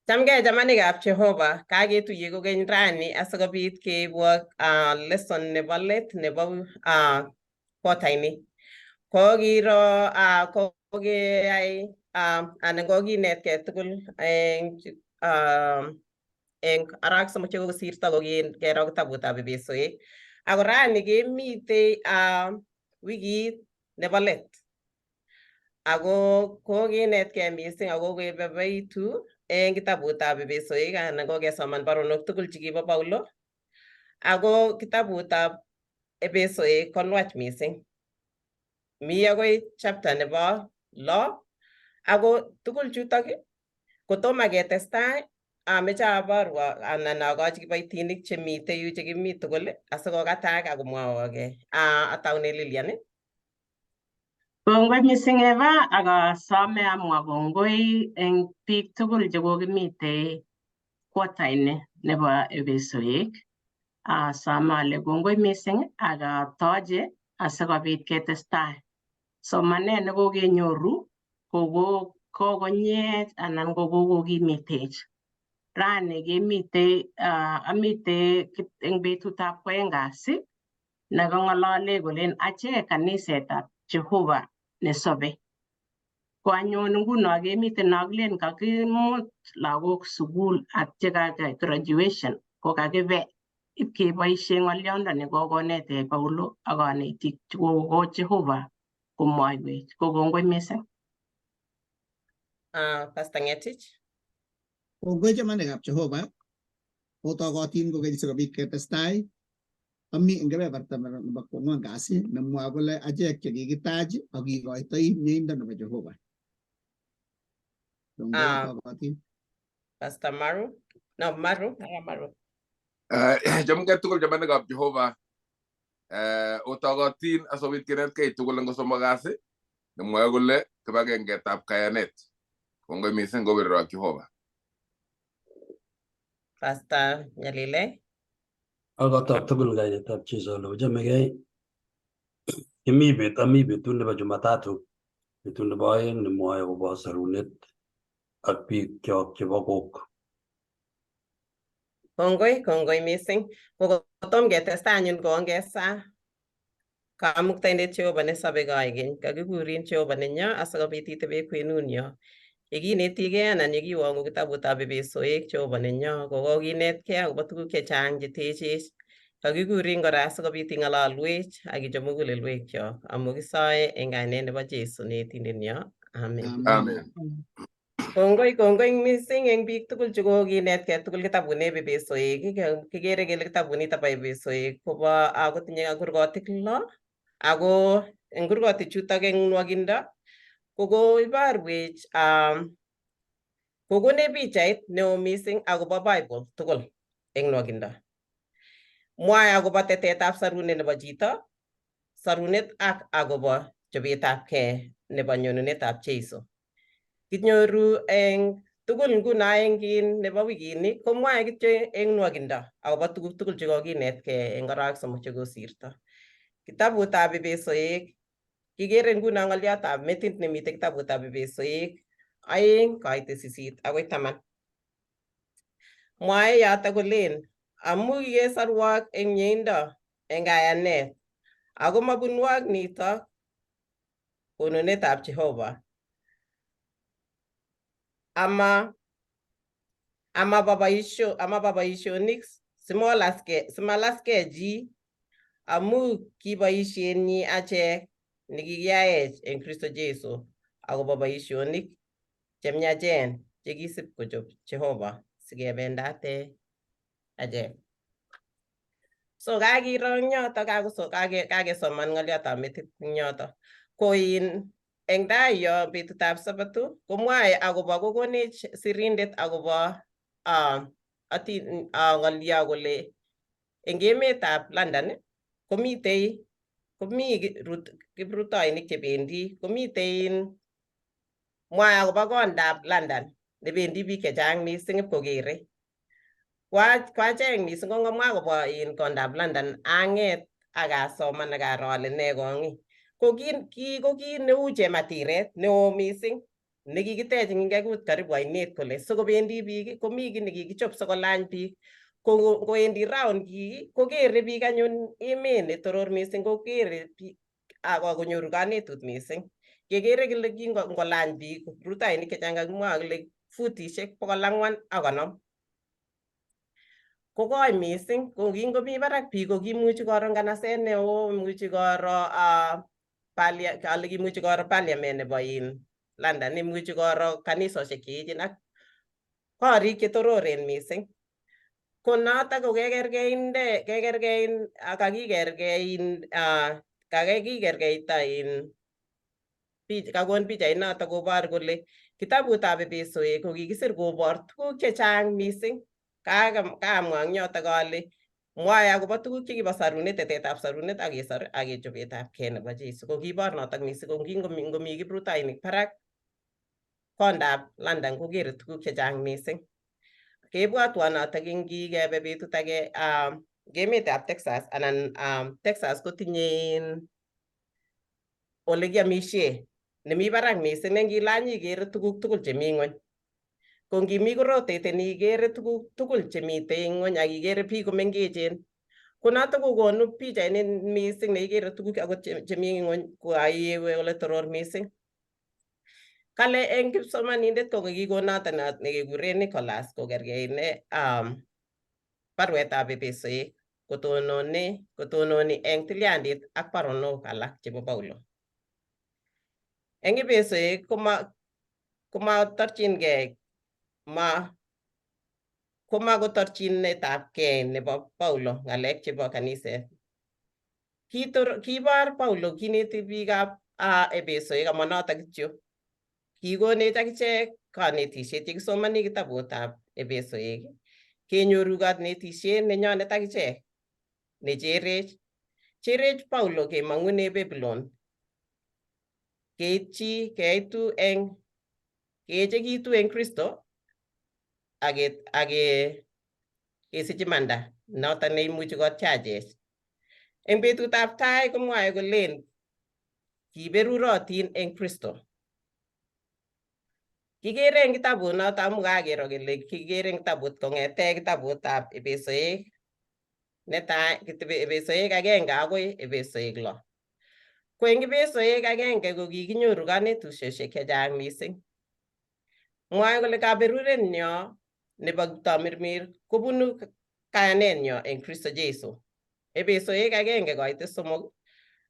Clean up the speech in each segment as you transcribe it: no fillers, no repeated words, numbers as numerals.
Chamgei chamanikab Jehova, kaketuye kokeny rani asikobit keibwok lesson nebo let nebo quarter ini. Kokiro kokeyai anan kokinetkei tugul eng arawek 3 chekokosirto kokikero kitabutab Epesoek. Ako rani kemitei wikit nebo let. Ako kokinetkei mising ako kokebaibaitu eng kitabutab Epesoek anan kokesoman baronok tugul chekibo Paulo. Ako kitabutab Epesoek ko nwach mising. Mi akoi chapter nebo 6. Ako tugul chutok kotomo ketestai ameche aborwo anan akochi kiboitinik chemitei yu chekimi tugul asikokatak akomwowokei. Ataune Lilian. Kongoi mising Eva, ak asome amwa kongoi eng biik tugul chekokimitei quarter ini nebo Epesoek. Asome ale kongoi mising ak atoche asikobit ketestai. Somanet nekokenyoru kokonyech anan kokokimitech. Rani kemitei amitei eng betutab kwoeng kasi nekang'olole kolen achek kanisetab Jehova nesobe. Ko anyun nguno kemiten akilen kakimut lagok sukul ak chekaka graduation ko kakibe ipkeboishe ng'olyondoni kokonetech Paulo ak konetik ko Jehova komwoiwech. Ko kongoi mising. Pastor Ngetich. Kongoi chamanikab Jehova, otokotin kokeny sikobit ketestai. Ami eng kebeberta nebo kwangwan kasi nemwoe kole achek chekikitach ak kikoitoi mieindo nebo Jehova. Kongoi otokotin. Pastor Maru. No, Maru. Ara Maru. Chamgei tugul chamanikab Jehova. Otokotin asikobit kinetkei tugul eng kosomok kasi nemwoe kole kibagengetab kayanet. Kongoi mising koberurok Jehova. Pastor Nyalile. Akotok tugul kainetab Jesu ale ochomegei. Kimi bet ami betut nebo Jumatatu, betut nebo 2 nemwoe akobo sorunet ak biik kyok chebo kok. Kongoi, kongoi mising. Kotom ketestai anyun koongesa Kamuktaindet Jehova nesobe koikeny, kakikurin Jehova nenyo asikobit itebe kwenunyo. Yekinetigei anan yekiwong'u kitabutab Epesoek Jehova nenyo, ko kokinetkei akobo tuguk chechang chetechech. Kakikurin kora asikobit ing'ololwech ak ichob mugulelwekyok amu kisoe eng kainet nebo Jesu neetindenyo. Amen. Amen. Kongoi, kongoi mising eng biik tugul chekokinetkei tugul kitabuneb Epesoek. Kikere kele kitabunito bo Epesoek kobo kotinye kurgotik 6 ako eng kurgotik chutok eng nwokindo kokoiborwech kokonech pichait neo mising akobo Bible tugul eng nwokindo. Mwae akobo tetetab sarunet nebo chito, sarunet ak akobo chobetabkei nebo nyonunetab Jesu. Kinyoru eng tugul nguno eng kin nebo wikini komwae kityo eng nwokindo akobo tuguk tugul chekokinetkei eng arawek 3 chekosirto. Kitabutab Epesoek kikere nguno ng'oliotab metit nemitei kitabutab Epesoek 2 koite 8 akoi 10. Mwae yoto kolen amu kikesorwok eng mieindo eng kayanet ako mabunwok nitok konunetab Jehova ama boisionik simalaskei chi amu kiboisienyi achek nekikiyaech eng Kristo Jesu akobo boisionik chemiachen chekisib kochob Jehova sikebendate achek. So kakiro eng yoto kakesoman ng'oliotab metit eng yoto. Ko in eng tai yo betutab Sabato komwae akobo kokonech sirindet akobo ng'olio kole eng emetab London komitei komi kiprutoinik chebendi komitei mwae akobo kondab London nebendi biik chechang mising ipkokere. Kwacheng mising ko ngomwa akobo in kondab London ang'et ak asoman ak aro ale ne kong'i. Ko ki ko kit neu chematiret neo mising. Nekikitech eng ingekut karibu ainet kole sikobendi biik komi kiy nekikichop sikolany biik. Ko ngowendi round kii kokere biik anyun emet netoror mising kokere biik ak konyoru kanetut mising. Kekere kele kingolany biik kiprutoinik chechang kakimwa kele futishek 450. Kokoi mising ko kingomi barak biik ko kimuchi koro nganaset neo, imuchi koro kale kimuchi koro parliament nebo in London, imuchi koro kanisosiek cheechen ak korik chetororen mising. Ko notok ko kekerkeinde kekerkein kakikerkein kakikerkeita in kakon pichait notok kobor kole kitabutab Epesoek ko kikisir kobor tuguk chechang mising. Kaamwa eng yotok ale mwae akobo tuguk chekibo sarunet, tetetab sarunet ak kesor ak kechobetab kei nebo Jesu. Ko kibor notok mising ko kingomi kiprutoinik barak kondab London kokere tuguk chechang mising. Kebwotwon notok ing kikebe betut age emetab Texas anan Texas kotinye ole kiamishe nemi barak mising ne ngilany ikere tuguk tugul chemi ng'weny. Ko ngimi koroteteni ikere tuguk tugul chemitei ng'weny ak ikere biik komengechen. Ko notok kokonu pichait mising neikere tuguk akot chemi ng'weny ko aiwe ole toror mising. Kale eng kipsomanindet ko kikikon noto nekekure Nicholas kokergeit ne baruetab Epesoek kotononi eng tilyandit ak baronok alak chebo Paulo. Eng Epesoek komatorchingei komakotorchinetabkei nebo Paulo ngalek chebo kaniset. Kibor Paulo kineti biikab Epesoek amanotok kityo. Kikonech akichek kanetisiet yekisomoni kitabutab Epesoek kenyoru kanetisiet nenyonet akichek necherech. Cherech Paulo kemong'une Babylon keitchi keitu eng keechekitu eng Kristo ak kesich imanda noton neimuchi kotyachech. Eng betutab tai komwae kolen kiberurotin eng Kristo. Kikere eng kitabut noto amu kakero kele kikere eng kitabut kong'ete kitabutab Epesoek netai Epesoek 1 akoi Epesoek 6. Ko eng Epesoek 1 ko kikinyoru kanetushosiek chechang mising. Mwae kole kaberurenyo nebo kiptamirmir kobunu kayanenyo eng Kristo Jesu. Epesoek 1:3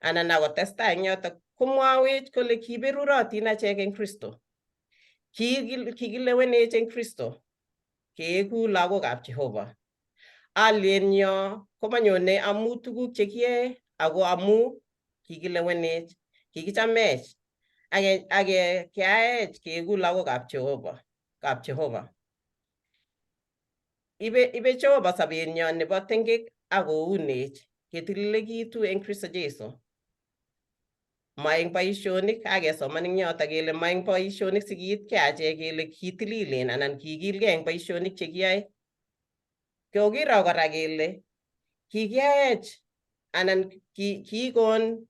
anan akotestai eng yotok komwawech kole kiberurotin achek eng Kristo. Kikilewenech eng Kristo keeku lagokab Jehova. Alyenyo komanyone amu tuguk chekiyoe ako amu kikilewenech, kikichamech ak keaech keeku lagokab Jehova, kab Jehova. Ibe Jehova sobenyon nebo tengek ak kounech ketililekitu eng Kristo Jesu. Ma eng boisionik, kakesoman eng yotok kele ma eng boisionik sikiitkei achek kele kitililen anan kikilgei eng boisionik chekiyoe. Kokiro kora kele kikiaech anan kikon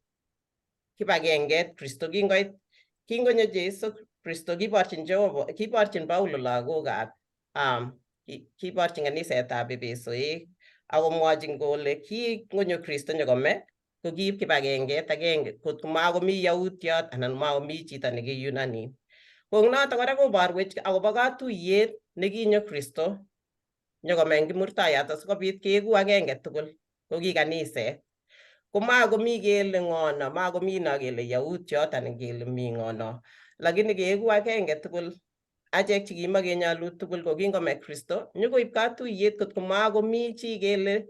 kibagenget Kristo kingoit kingonyo Jesu Kristo kiborchin Jehova kiborchin Paulo lagokab kiborchin kanisetab Epesoek akomwochin kole kingonyo Kristo nyokome ko kiib kibagenget agenge kot komakomi Yautiot anan makomi chito nekiyunanin. Ko noto kora koborwech akobo katuyet nekinyo Kristo nyokome eng kimurtoiyot asikobit keeku agenge tugul ko ki kaniset. Komakomi kele ng'o no, makomi no kele Yautiot anan kele mi ng'o no, lakini keeku agenge tugul achek chekimokenyolu tugul ko kingome Kristo nyokoib katuyet kot komakomi chi kele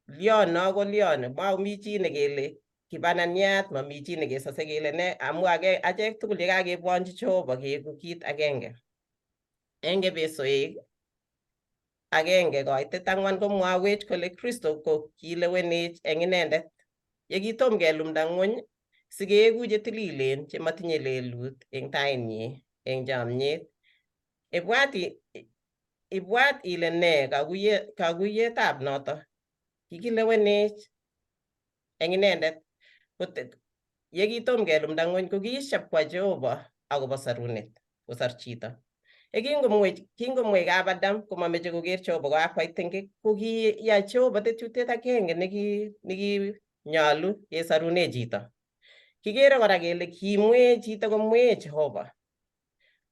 liono ko lion, makomi chi nekele kibananiat, mami chi nekesose kele ne, amu achek tugul yekakebwonchi Jehova keeku kit agenge. Eng Epesoek 1:4 komwawech kole Kristo ko kilewenech eng inendet yekitom kelumda ng'wony sikeeku chetililen chemotinye lelut eng tainyi eng chomyet. Ibwat ile ne kakuyetab noto. Kikilewenech eng inendet yekitom kelumda ng'wony ko kiishep kwa Jehova akobo sarunet. kosor chito. Ye kingomwei kap Adam komameche koker Jehova kokakwai tengek, ko kiyai Jehova tetutiet agenge nekinyolu kesorune chito. Kikere kora kele kimwee chito komwee Jehova.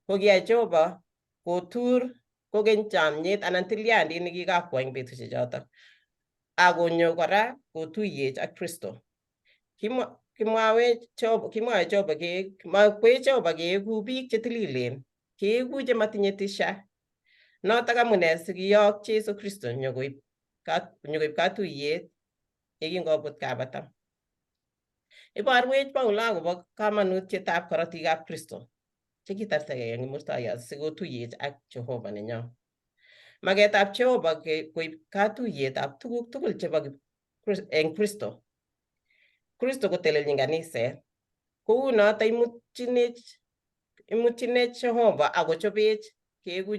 Ko kiyai Jehova kotur kokeny chomyet anan tilyandit nekikakwo eng betusiek chotok. Akonyo kora kotuyech ak Kristo. Kimwae Jehova makwech Jehova keeku biik chetililen, keeku chematinye tisha. Notok amune sikiyok Jesu Kristo nyokoib katuyet yekingobut kap Adam. Iborwech Paulo akobo kamanutietab korotikab Kristo chekitartagei eng kimurtoiyot sikotuyech ak Jehova nenyo. Maketab Jehova koib katuiyetab tuguk tugul chebo eng Kristo. Kristo kotelelchin kaniset. Kou noto imutchinech Jehova akochobech keeku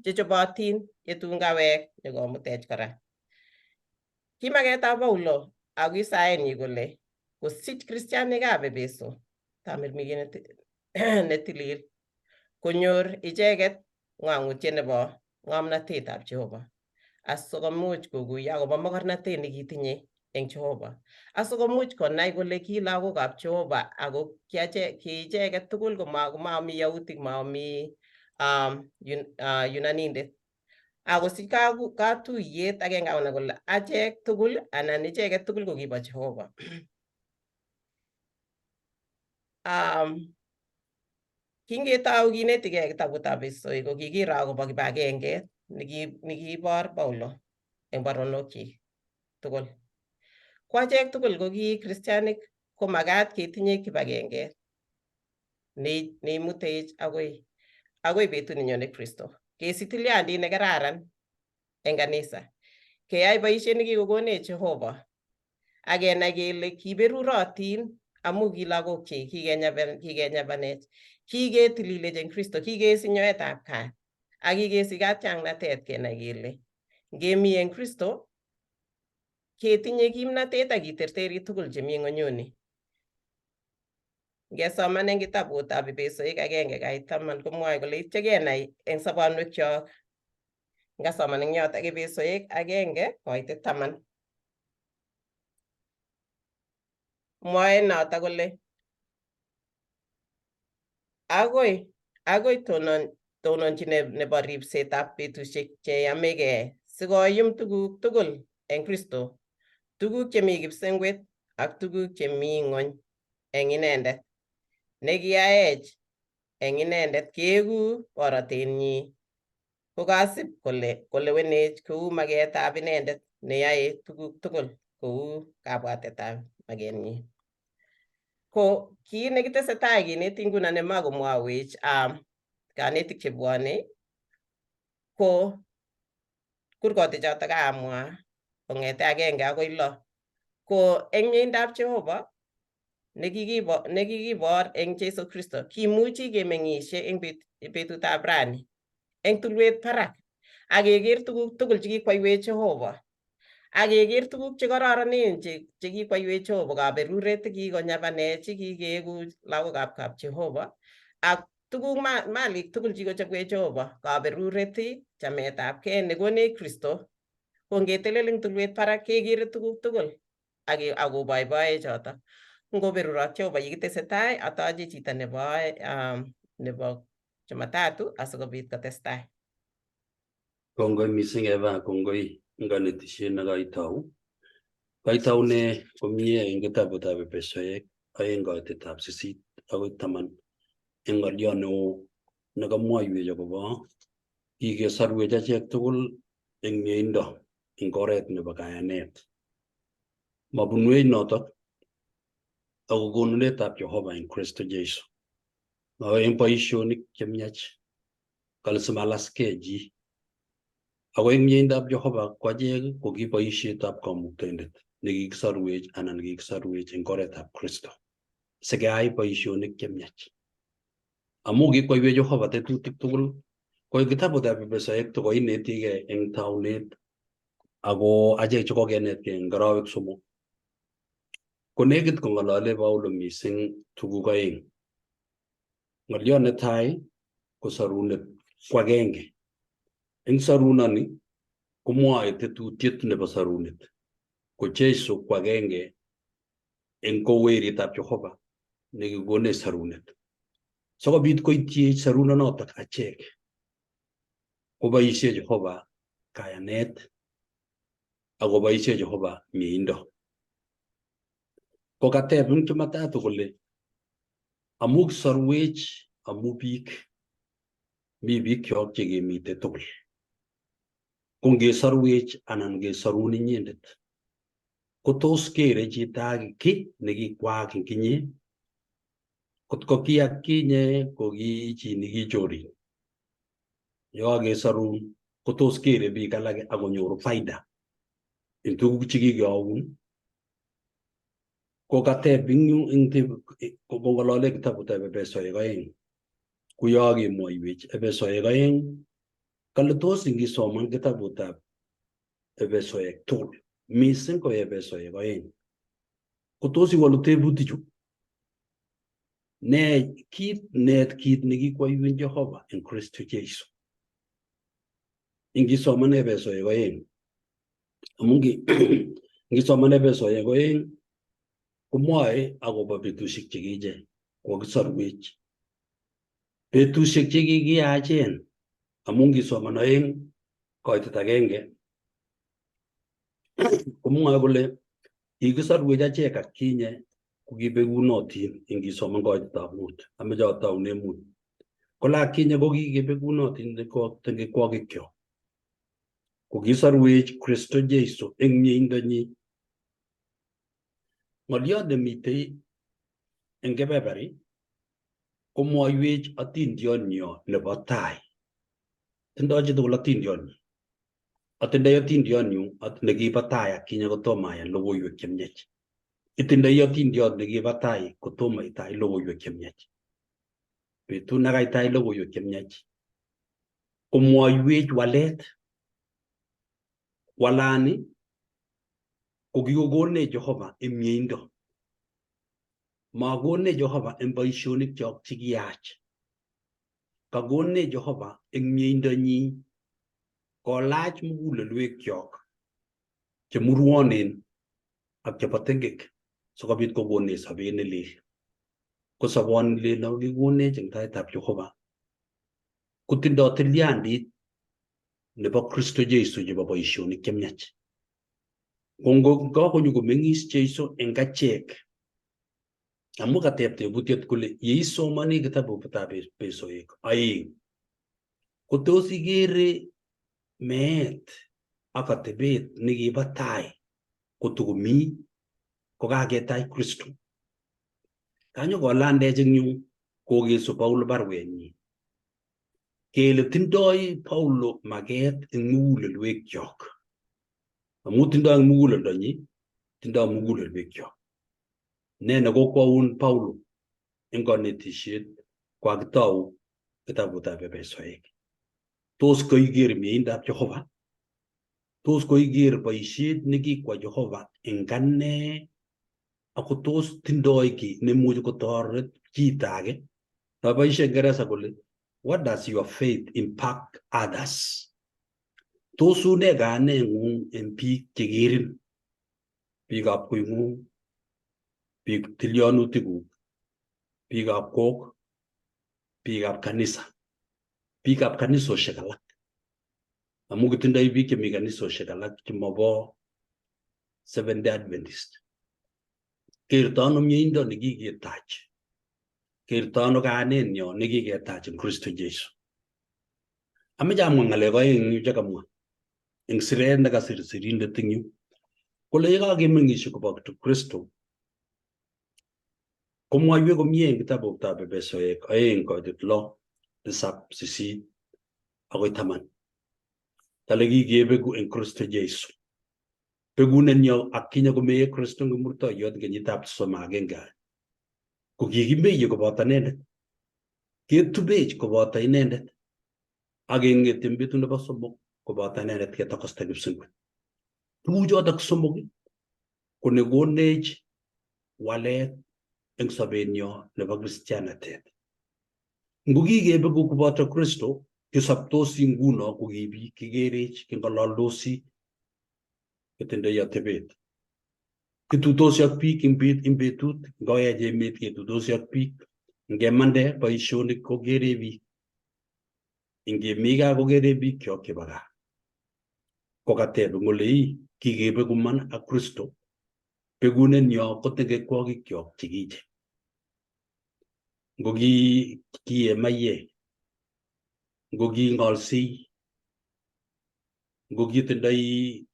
chechobotin yetun kawek nyokomutech kora. Kimaketab Paulo ak saenyi kole kosich kristianikab Epeso tamirmiriet netilil konyor icheket ng'ang'utiet nebo ng'omnotetab Jehova asikomuch koguiyo akobo mokornotet nekitinye eng Jehova asikomuch konai kole ki lagokab Jehova ako ki icheket tugul komami yautik, mami yunanindet akosich katuyet agenge akonai kole achek tugul anan icheket tugul ko kibo Jehova. Kingetou kinetigei kitabutab Epesoik ko kikiro akobo kibagenget nekibor Paulo eng baronokyik tugul. Ko achek tugul ko ki kristianik ko makat ketinye kibagenget neimutech akoi betut nenyone Kristo. Kesich tilyandit nekararan eng kanisa. Keyai boisiet nekikokonech Jehova ak kenai kele kiberurotin amu ki lagokchik, kikenyabanech, kiketililech eng Kristo, kikesich nyoetab kat ak kikesich katiaknatet kenai kele ngemi eng Kristo ketinye kimnatet ak kiterteri tugul chemi ng'onyuni. Ngesoman eng kitabutab Epesoik 1:10 komwoe kole ityo kenai eng sobonwekyok. Ngasoman eng yotok Epesoik 1:10. Mwoe notok kole akoi tononchi nebo ripsetab betusiek cheyamegei sikoyum tuguk tugul eng Kristo, tuguk chemi kipsengwet ak tuguk chemi ng'ony eng inendet, nekiyaech eng inendet keeku borotenyi kokasib kolewenech kou maketab inendet neyae tuguk tugul kou kabwatetab makenyi. Ko kiit nekitesetai kineti nguno nemakomwowech kanetik chebwone ko kurgotik chotok kaamwa kong'ete 1 akoi 6. Ko eng mieindab Jehova nekikibor eng Jesu Kristo kimuchi kemeng'ishe eng betutab rani eng tulwet barak ak keker tuguk tugul chekikwoiwech Jehova ak keker tuguk chekororonen chekikwoiwech Jehova, kaberuret kikonyabanech kikeeku lagokab kap Jehova ak tuguk malik tugul chekikochobwech Jehova, kaberuret, chametabgei nekonech Kristo. Ko ngetelel eng tulwet barak kekere tuguk tugul ak koboiboech chotok. Ngoberurok Jehova yekitesetai atoche chito nebo Jumatatu asikobit kotestai. Kongoi mising Eva, kongoi eng kanetishet nekaitau. Kaitaune komie eng kitabutab Epesoek 2:8 akoi 10 eng ng'oliot neo nekamwoiwech akobo kikesorwech achek tugul eng mieindo eng oret nebo kayanet. Mabunwech notok ako konunetab Jehova eng Kristo Jesu. Ako eng boisionik chemiach kale simalaskei chi. Ako eng mieindab Jehova ko achek ko ki boisietab kamuktaindet nekikisorwech anan kikisorwech eng oretab Kristo sikeai boisionik chemiach. Amu kikwoiwech Jehova tetutik tugul ko eng kitabutab Epesoek tokoinetigei eng taunet ako achek chekokenetkei eng arawek 3. Ko nekit kong'olole Paulo mising tuguk aeng. Ng'olyot netai ko sorunet ko agenge. Eng sorunoni komwoe tetutiet nebo sorunet ko Jesu ko agenge eng koweritab Jehova nekikonech sorunet. Sikobit koityech sorunonotok achek koboisie Jehova kayanet akoboisie Jehova mieindo. Ko kateb eng Jumatatu kole amu kisorwech amu biik, mi biik kyok chekemite tugul. Ko ngesorwech anan ngesorun inyendet ko tos kere chito age kiy nekikwaak eng inye? Kotko ki atkinye ko ki chi nekichorin, yekakesorun ko tos kere biik alake akonyoru faida eng tuguk chekikiyoun? Ko kateb eng yu eng kong'olole kitabutab Epesoek 2 kuyo kemwoiwech Epesoek 2 kale tos ngisoman kitabutab Epesoek tugul mising ko Epesoek 2 ko tos iwolu tebutichu? Ne kit net kit nekikwoiwin Jehova eng Kristo Jesu? Ingisoman Epesoek 2 amu ngisoman Epesoek 2 komwoe akobo betusiek chekiche kokisorwech betusiek chekikiyachen amu ngisoman 2 koitet 1 komwoe kole kikisorwech achek atkinye kokibekunotin ingisoman koitetab 5 ameche ataune 5 kole atkinye kokikibekunotin tengekwokikyok kokisorwech Kristo Jesu eng mieindonyi. Ng'olyot nemitei eng kebeberi komwoiwech atindionyo nebo tai. Tindoi chitugul atindionyi. Atindoi atindionyu nekibo tai atkinye kotomo ayan logoiwek chemiach. Itindoi atindiot nekibo tai kotomo itai logoiwek chemiach. Betut nekaitai logoiwek chemiach komwoiwech walet. Walani ko kikokonech Jehova eng mieindo. Makonech Jehova eng boisionik chok chekiyach. Kakonech Jehova eng mieindonyi kolach mugulelwekyok chemurwonen ak chebo tengek sikobit kokonech sobet nelel. Ko soboni lel nekikonech eng taitab Jehova kotindoi tilyandit nebo Kristo Jesu chebo boisionik chemiach. Ko kakonyo komeng'is Jesu eng achek amu kateb tebutiet kole yeisomoni kitabutab Epesoek 2 ko tos ikere meet ak atebet nekibo tai kotokomi kokaketach Kristo. Kanyo kolandech eng yu kokesu Paulo barwenyi kele tindoi Paulo maket eng mugulelwekyok amu tindoi eng muguleldonyi tindoi mugulelwekyok. Ne nekokwoun Paulo eng konetisiet kokakitou kitabutab Epesoek. Tos koiker mieindab Jehova? Tos koiker boisiet nekikwa Jehova eng ane? Ako tos tindoi kiy nemuchi kotoret chito age? Naboisie Ngeresa kole what does your faith impact others? Tos une kayaneng'ung eng biik chekerin, biikab koing'ung, biik tilyanutikuk, biikab kok, biikab kanisa, biikab kanisosiek alak. Amu kitindoi biik chemi kanisosiek alak chemobo Seventh Day Adventist. Kerto ano mieindo nekiketach? Kerto ano kayanenyo nekiketach eng Kristo Jesu? Ameche amwa ng'alek 2 eng yu chekamwa eng siret nekasir sirindet eng yu kole yekakemeng'ishe koboto Kristo komwoiwech komie eng kitabutab Epesoek 2 koitet 6 7 8 akoi 10 kale kikebeku eng Kristo Jesu. Bekunenyo atkinye komeye Kristo eng kimurtoiyot kenyitab 31 ko kikimeiye koboto inendet. Ketubech koboto inendet ak keng'et eng betut nebo 3 koboto inendet ketokosta kipsengwet. Tuguchotok 3 ko nekonech walet eng sobenyo nebo kristianatet. Ngo kikebeku koboto Kristo, kisoptosi nguno ko ki biik, kikerech, king'ololdosi, kitindoi atebet. Kituitosi ak biik eng betut, ngoech emet ketuitosi ak biik, ngemande boisionik kokere biik, ngemi gaa kokere biik kyok chebo gaa. Kokateb eng ole ii, kikebeku man ak Kristo, bekunenyo ko tegekwokik kyok chekiche. Ngo kiee maiyek, ngo king'olsei, ngo kitindoi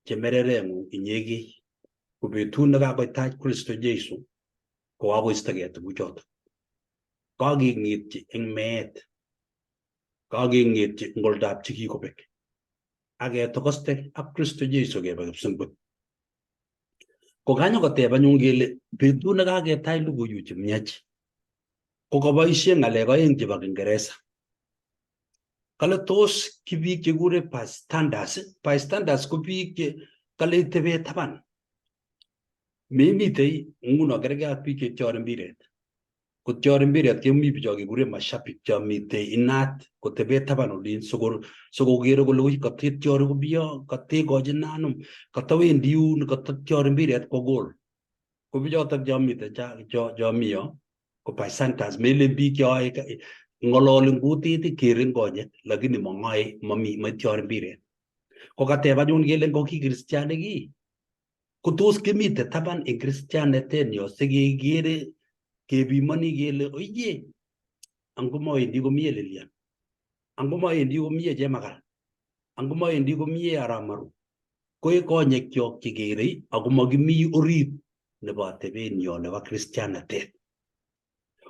chemerereng'ung inyegei, ko betut nekakoitach Kristo Jesu ko kakoistogei tuguchoto. Kakeng'etyi eng meet, kakeng'etyi eng oldab chekikobek, ak ketokoste ak Kristo Jesu kebe kipsengwet. Ko kanyokoteb anyun kele betut nekaketach logoiwek chemiach ko kaboisie ng'alek oeng chebo Kiingereza. Kale tos ki biik chekikure bystanders, bystanders ko biik che kale itebe taban. Memitei nguno kerkei ak biik chetyori mpiret. Kotyori mpiret kemi bicho kekure mashabik chomitei inat kotebe taban olin sikokere kole ui katetyori kobiyo katekochini anum katawendi yun katatyori mpiret kwo goal. Ko bichotok chomite chomi yo ko bystanders melen biik cheyoe ng'ololi eng kutit kere eng konyek lakini mang'oe mami maityori mpiret. Ko kateb anyun kele ngo ki kristianik ii ko tos kimite taban eng kristianetenyo sikekere kepimoni kele oye ango mawendi komie Lilian, ango mawendi komie Chemakal, ango mawendi komie Aramaru, ko konyekyok chekerei ako makimi orit nebo atebenyo nebo kristianatet.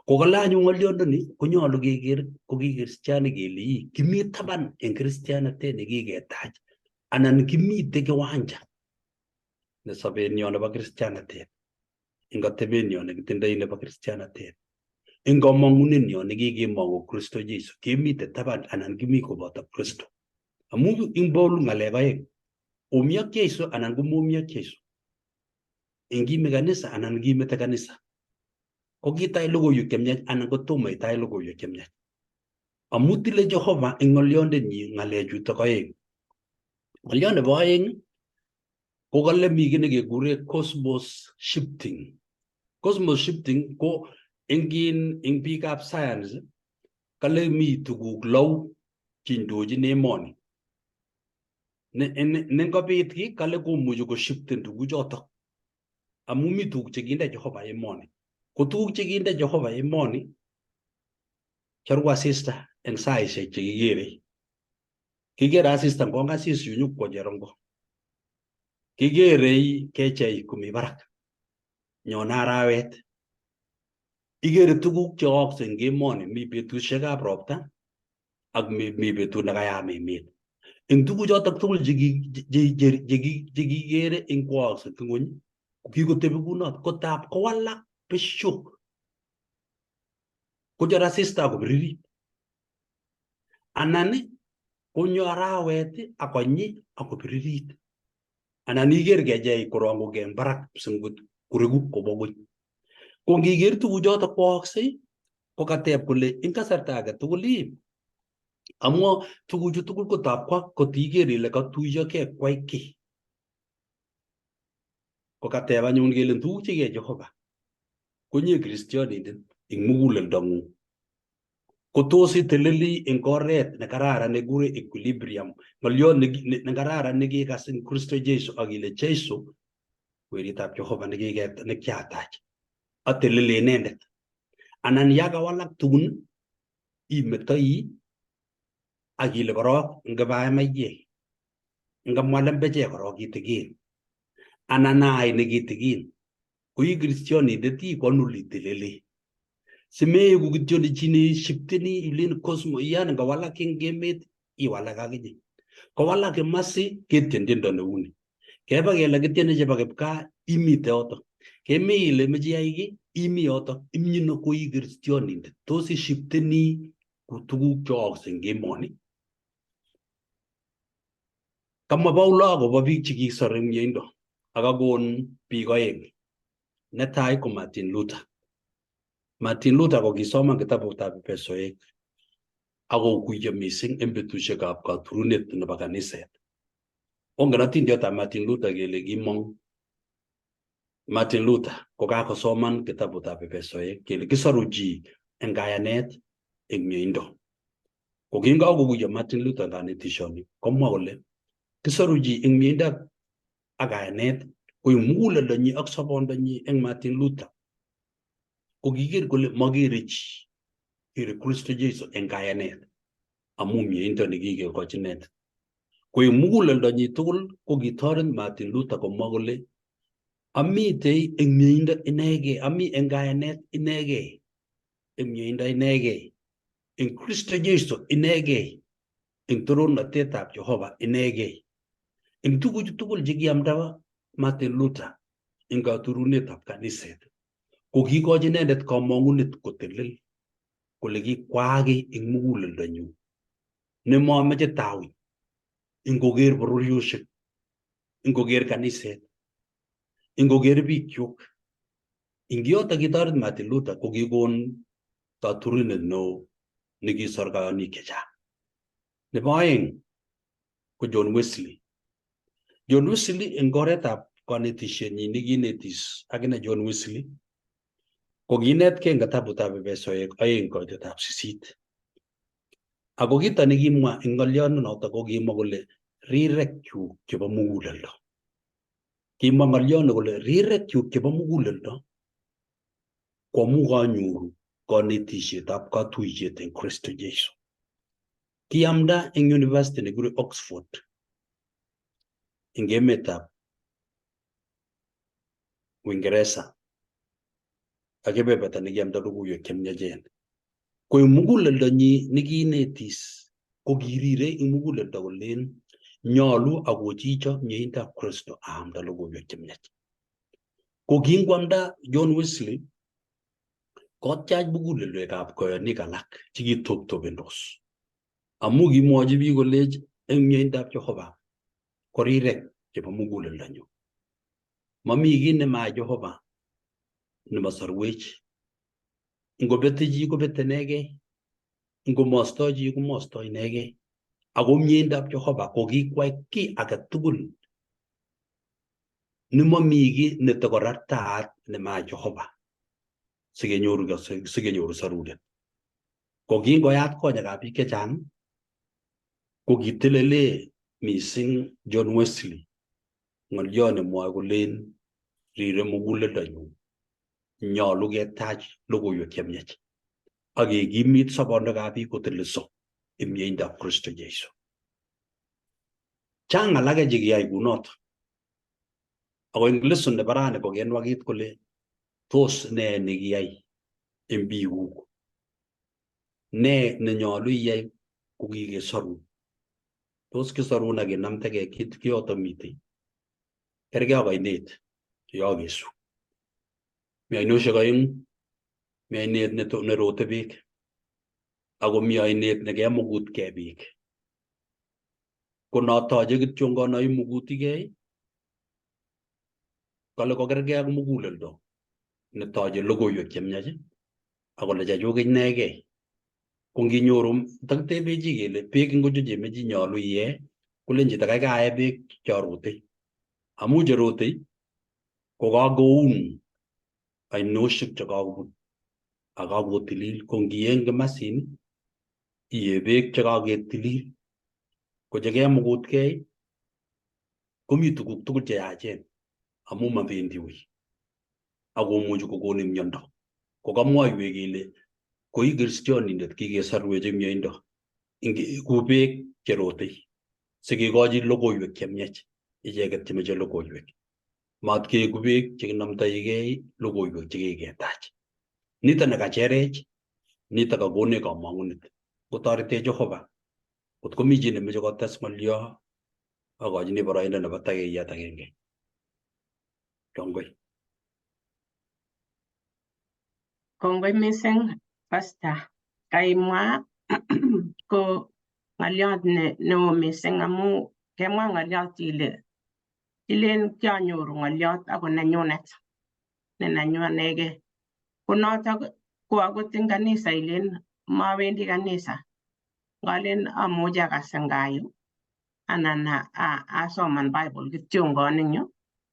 Ko kale anyun ng'olyondoni konyolu keker ko ki kristianik kele ii kimi taban eng kristianatet nekiketach anan kimite kiwanja ne sobenyo nebo kristianatet eng atebenyo nekitindoi nebo kristianatet eng kamong'unenyo nekikemong'u Kristo Jesu kemite taban anan kimi koboto Kristo. Amu ing Paul ng'alek oeng, omi ak Jesu anan komomi ak Jesu. Ingimi kanisa anan ngimete kanisa. Ko kitai logoiwek chemiach anan kotomo itai logoiwek chemiach. Amu tile Jehova eng ng'olyondenyi ng'alechutok oeng. Ng'olyot nebo oeng ko kale mi kiy nekekure cosmos shifting. Cosmos shifting ko eng biikab science kale mi tuguk lou cheindochin emoni. Ne ngobit ki kale komuchi koshiften tuguchotok amu mi tuguk chekinde Jehova emoni. Ko tuguk chekinde Jehova emoni choru asista eng saishek chekikerei. Kikere asista ngong'asis yu nyukwo cherongo. Kikerei kecheik komi barak. Nyone arawet. Ikere tuguk cheyookse eng emoni, mi betusiekab ropta ak mi betut nekayam emet. Eng tuguchotok tugul chekikere eng kwookse eng ng'wony ko kikotebi kunot kotab kowalak besho kochor asista akobiririt anan konyo arawet akonyi akobiririt anan iker kecheik korong'ukei eng barak kipsengwet koreku kobwa ng'weny. Ko ngiker tuguchotok kwooksei ko kateb kole eng kasarta age tugul ii amu tuguchu tugul kotab kwa kotiker ile katuiyokei kwai kiy. Ko kateb anyun kele tuguk chekiyai Jehova konye kristionindet eng muguleldong'ung. Ko tos iteleli eng oret nekararan nekikure equilibrium, ng'olyot nekararan nekikas eng Kristo Jesu ak ile Jesu weritab Jehova nekiatach atelele inendet. Anan ya kawalak tugun imetoi ak ile korok ngabae maiyek, ngamwa lembechek korok kitikin anan aai nekitikin ko ii kristionindet ii konul itelele. Simeeku kityo ni chi neishifteni ilen cosmo yani ngawalak eng emet iwalak akinye. Kowalak kimasi ketien tiendo neuni. Keba kele kitiene chebo kipkaa imite yotok. Kemi ile imeche iyai kiy imi yotok. Imyino ko ii kristionindet. Tos ishifteni ku tuguk cheyookse eng emoni? Kamwa Paulo akobo biik chekisor eng mieindo ak kakon biik oeng. Netai ko Martin Luther. Martin Luther kokisoman kitabutab Efesoek akokuyo mising eng betusiekab katurunet nebo kaniset. Ongen otindiotab Martin Luther kele kimong Martin Luther kokakosoman kitabutab Efesoek kele kisoru chi eng kayanet eng mieindo. Ko kingakokuyo Martin Luther kanetishoni komwa kole kisoru chi eng mieindo ak kayanet koib muguleldonyi ak sobondonyi eng Martin Luther. Ko kiker kole makere chi, kere Kristo Jesu eng kayanet amu mieindo nekikekochi inendet. Koib muguleldonyi tugul ko kitoret Martin Luther komwa kole amitei eng mieindo inegei, ami eng kayanet inegei, eng mieindo inegei, eng Kristo Jesu inegei, eng torornatetab Jehova inegei. Eng tuguchu tugul chekiamda Martin Luther eng katurunetab kaniset ko kiikochi inendet komong'unet kotelel kole kikwaaki eng muguleldonyu nemomeche tawiny ingoker bororiosiek, ingoker kaniset, ingoker biikyuk. Ing yoto kitoret Martin Luther ko kikon katurunet neo nekisor kayonik chechang. Nebo oeng ko John Wesley. John Wesley eng oretab konetishenyi nekinetis akine John Wesley ko kinetkei eng kitabutab Efesoek 2:8. Ako kito nekimwa eng ng'olionoto ko kimwa kole rirek chuk chebo muguleldo. Kimwa ng'olioni kole rirek chuk chebo muguleldo ko amu kanyoru konetisietab katuiyet eng Kristo Jesu. Kiamda eng university nekikure Oxford eng emetab Uingereza ak kebeberta nekiamda logoiwek chemiachen. Ko eng muguleldonyi nekiinetis ko kirire eng muguleldo kolen nyolu akochicho mieindab Kristo aamda logoiwek chemiach. Ko kingwamda John Wesley kotyach mugulelwekab koyonik alak chekitoptopendos amu kimwochi biik kolech eng mieindab Jehova ko rirek chebo muguleldonyu. Mami kiy nemayai Jehova nemasorwech. Ngobete chi kobete inegei, ngomostoi chi komostoi inegei. Ako mieindab Jehova ko kikwai kiy age tugul nemomi kiy netokorartaat nemayai Jehova sikenyoru sorunet. Ko kingoyat konyekab biik chechang ko kitelele mising John Wesley ng'olyo nemwoe kolen rire muguleldonyu nyolu ketach logoiwek chemiach ak kekimit sobonwekab biik koteleso eng mieindab Kristo Jesu. Chang alake chekiyai kunoto. Ako eng lesson nebo rani kokenwakit kole tos ne nekiyai eng biikuk? Ne nenyolu iyai kokikesorun? Tos kisorun ak kinamtegei kit kiyoto mitei? Kergei ak oinet yokesu. Mi oinosiek oeng'u, mi oinet nerote beek ako mi oinet nekemugutkei beek. Ko notoche kityongon noimugutikei, kole kokergei ak muguleldo netoche logoiwek chemiach akole chechuk inegei. Ko nginyoru takitebe chi kele beek ingocho chemeche nyolu iyee, kolen chito kaikai ae beek chorotei. Amu cherotei ko kakoun ainoshek chekakobun ak kakotilil. Ko ngiye eng kimasin iye beek chekaketilil. Ko chekemugutkei komi tuguk tugul cheyachen amu mabendi wui akomuchi kokonin miondo. Ko kamwoiwech kele koi kristionindet kikesorwech eng mieindo ngeku beek cherotei sikikochi logoiwek chemiach icheket chemeche logoiwek. Mat keeku beek chekinomtoigei logoiwek chekiketach. Nito nekacherech, nito kakonech kamong'unet. Kotoretech Jehova, kot komi chi nemeche kotes ng'olyo, akochini boroindo nebo takiyat agenge. Kongoi. Kongoi mising, Pastor. Kaimwa ko ng'oliot neo mising amu kemwa ng'oliot ile ilen kianyoru ng'oliot ako nenyunet ne nenyu anegei. Ko notok Ko akot eng kanisa ilen mawendi kanisa, ngalen amuchi akas eng gaa yu anan asoman Bible kityongon eng yu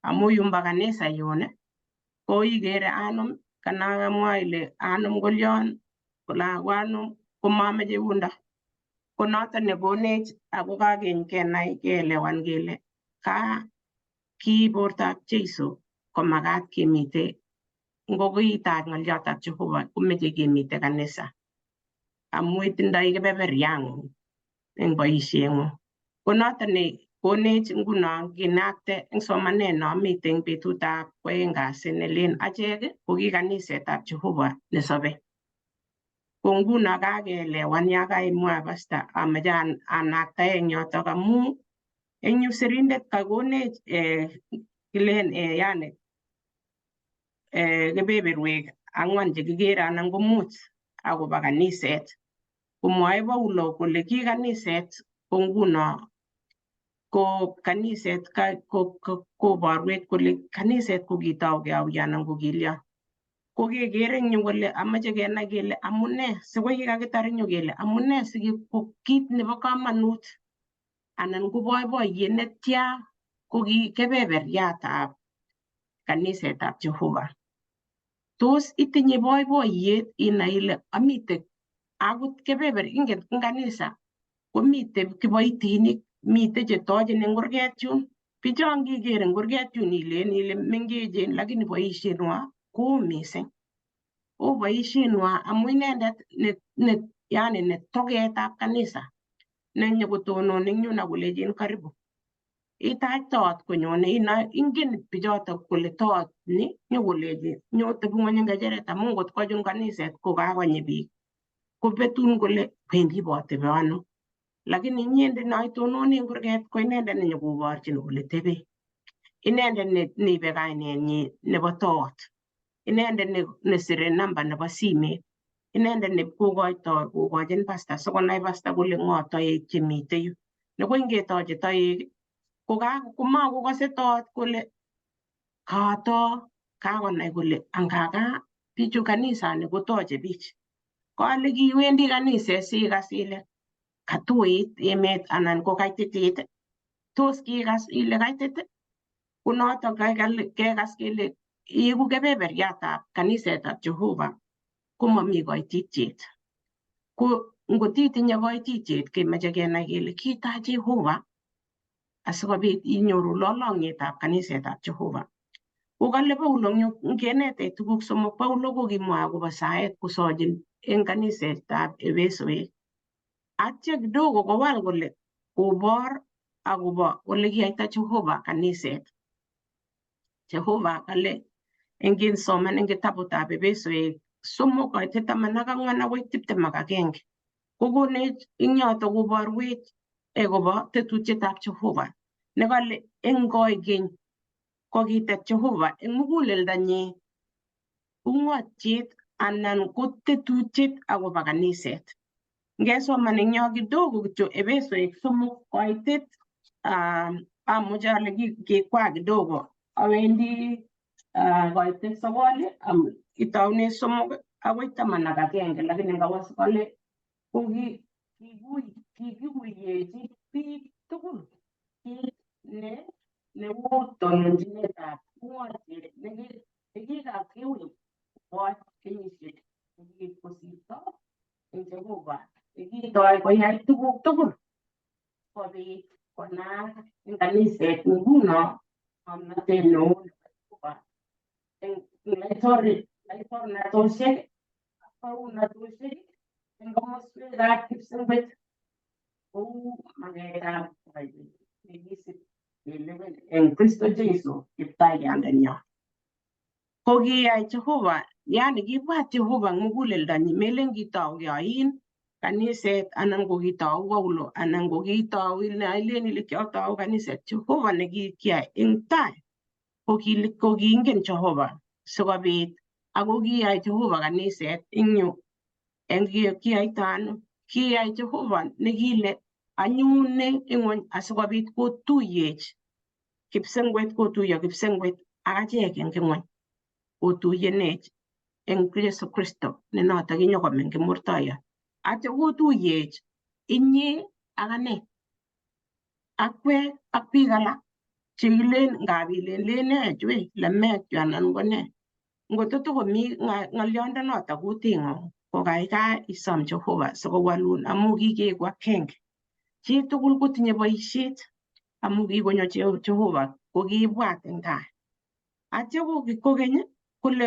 amu yumbo kanisa yun ko ikere anum kanakamwa ile anum kolion kole anum komameche yundo. Ko noton nekonech ako kakeny kenai keelewan kele ka ki bortab Jeiso komakat kemite ngokiitach ng'oliotab Jehova komeche kemite kanisa amu itindoi kebeberyangung eng boisieng'ung. Ko noton ne konech nguno kinakte eng somanet nomite eng betutab kwoeng kasi nelen achek ko ki kanisetab Jehova nesobe. Ko nguno kakeelewan ya kaimwa pasta ameche anaktae eng yotok amu eng yu sirindet kakonech kilen yani kebeberwek ang'wan chekikere anan ko mut akobo kaniset. Komwoe Paulo kole ki kaniset ko nguno ko kaniset koborwech kole kaniset ko kitougei au anan ko kilyon. Ko kekere eng yu kole amoche kenai kele amune sikoi kakitar eng yu kele amune si ko kit nebo kamanut anan ko boiboiyet netya ko ki kebeberyatab kanisetab Jehova. Tos itinye boiboiyet inai ile amite akot kebeber ingen eng kanisa komite kiboitinik mite chetochin eng kurget yun bichon kiker eng kurget yun ilen ile mengechen lakini boisienwa koo mising. Oo boisienwa amu inendet ne yani ne toketab kanisa nenyokotonon eng yun akolechin karibu. Itach toot konyone inoe ingen bichotok kole toot ni nyokolechi nyotebung'ony eng ng'echeret amu ngot kochun kaniset ko kakonyi biik kobetun kole wendi botebe ano. Lakini inyendet no itononi eng kurget ko inendet nenyokoborchin ole tebe. Inendet neibe kainenyi nebo toot. Inendet nesire namba nebo simet. Inendet nekokoitoi kokochin pasta sikonai pasta kole ng'o toek chemite yu. Nekoi ngetoche toek ko komakokose toot kole katoo kakonai kole angaka bichu kanisani kotoche biich. Kale kiwendi kaniset sikas ile katuit emet anan ko kaititit tos kikas ile kaitit ko notok kekas kele iku kebeberyatab kanisetab Jehova komomi koititiet. Ko ngotitinye koititiet kemoche kenai kele kitach Jehova asikobit inyoru lolong'ietab kanisetab Jehova. Ko kale Paulo ngenetech tuguk somok. Paulo kokimwa akobo saet kosochin eng kanisetab Efesoek. Atya kidogo kowal kole kobor akobo ole kiyaita Jehova kaniset. Jehova kale eng kinsoman eng kitabutab Efesoek 3 koitet 14 akoi 21 kokonech eng yoto koborwech akobo tetutietab Jehova nekale eng koikeny kokitet Jehova eng muguleldonyi ungotiet anan ko tetutiet akobo kaniset. Ngesoman eng yo kidogo kityo Efesoek 3 koitet amuche ale kikwaa kidogo awendi koitet 9 itoune 3 akoi 11 lakini ngawo 9 ko kikikuyechi biik tugul kit ne neu tononchinetab ungotiet nekikakiuny koboch kenyisiek chekikosirto eng Jehova nekitoi koyai tuguk tugul kobit konaak eng kaniset nguno ng'omnotet neo nebo Jehova eng laitornatosiek ak baunatosiek eng komoswekab kipsengwet kou maketab nekisib kelewen eng Kristo Jesu kiptaiyandenyo. Ko kiyai Jehova, yani kibwat Jehova eng muguleldonyi, melen kitougei oin kaniset anan ko kitou Paulo anan ko kitou ilen ile kiotou kaniset. Jehova nekikiyai eng tai ko kiingen Jehova sikobit ako kiyai Jehova kaniset eng yu eng kiyaita ano kiyai Jehova nekile anyone ing'wony asikobit kotuyech kipsengwet kotuiyo kipsengwet ak achek eng ing'wony kotuyenech eng Jesu Kristo ne notok kinyokomeny kimurtoiyot. Atya kotuyech inye ak ane akwek ak biik alak chekilen ngap ilen len nee chu wei lemek chu anan ko nee. Ngotko tokomi ng'oliondonoto kuting'ung ko kaikai isom Jehova sikowalun amu kikeku akenge. Chitugul kotinye boisiet amu kikonyo Jehova kokiibwat eng tai. Atya kokeny kole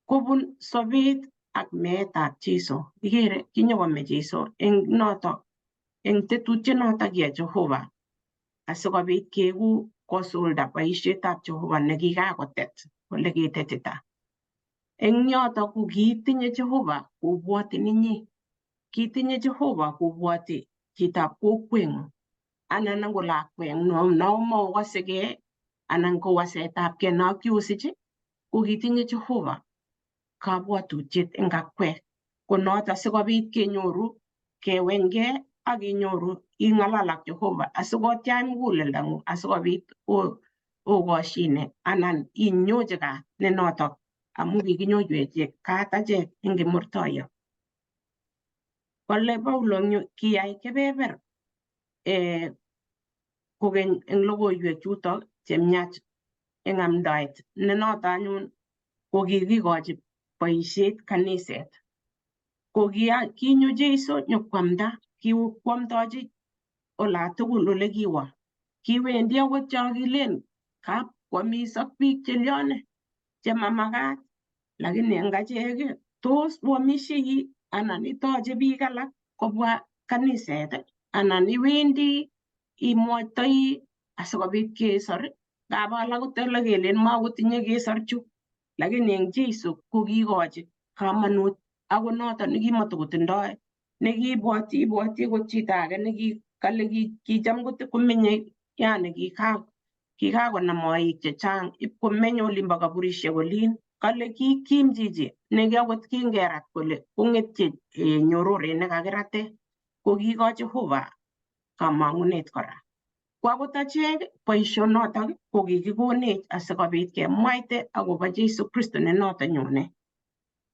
kobun sobet ak meetab Jesu. Ikere kinyokome Jesu eng noto eng tetutiet noto kiyai Jehova asikobit keku kosulda boisietab Jehova nekikakotet ole kitetita. Eng yoto ko kitinye Jehova kobwotin inye, kitinye Jehova kobwoti chitab kokweng'ung anan ko lakweng'ung nomokosekei anan ko wasetabkei no kiosich ko kitinye Jehova kabwatutiet eng akwek. Ko noto sikobit kenyoru kewenkei ak inyoru ing'alal ak Jehova asikotyach muguleldang'ung asikobit okoshine anan inyochi kat ne notok amu kikinyoiwech kat achek eng kimurtoiyot. Kole Paulo eng yu kiyai kebeber kokeny eng logoiwek chutok chemiach eng amdaet ne noto anyun ko kikikochi boisiet kaniset. Ko kinyo Jesu nyokwamda, kikwamdochi olatugul ole kiwo. Kiwendi akot yo kilen kap kwamis ak biik chelyone chemamakat, lakini eng achek tos oamishei anan itoche biik alak kobwa kaniset anan iwendi imwoitoi asikobit kesor ngap alak kotele kelen makotinye kesor chu lakini eng Jesu ko kiikochi kamanut ako noto nekimatokotindoi nekibwoti ibwoti kot chito age nekikale kicham komenye yani kikakonam oik chechang ipkomeny olimbo kaburisiek olin kale kikim chichi neki akot kingerat kole kong'etye nyororet nekakirate ko kiikochi Jehova kamang'unet kora. Ko akot achek boisionotok ko kikikonech asikobit kemwaite akobo Jesu Kristo ne noto nyone.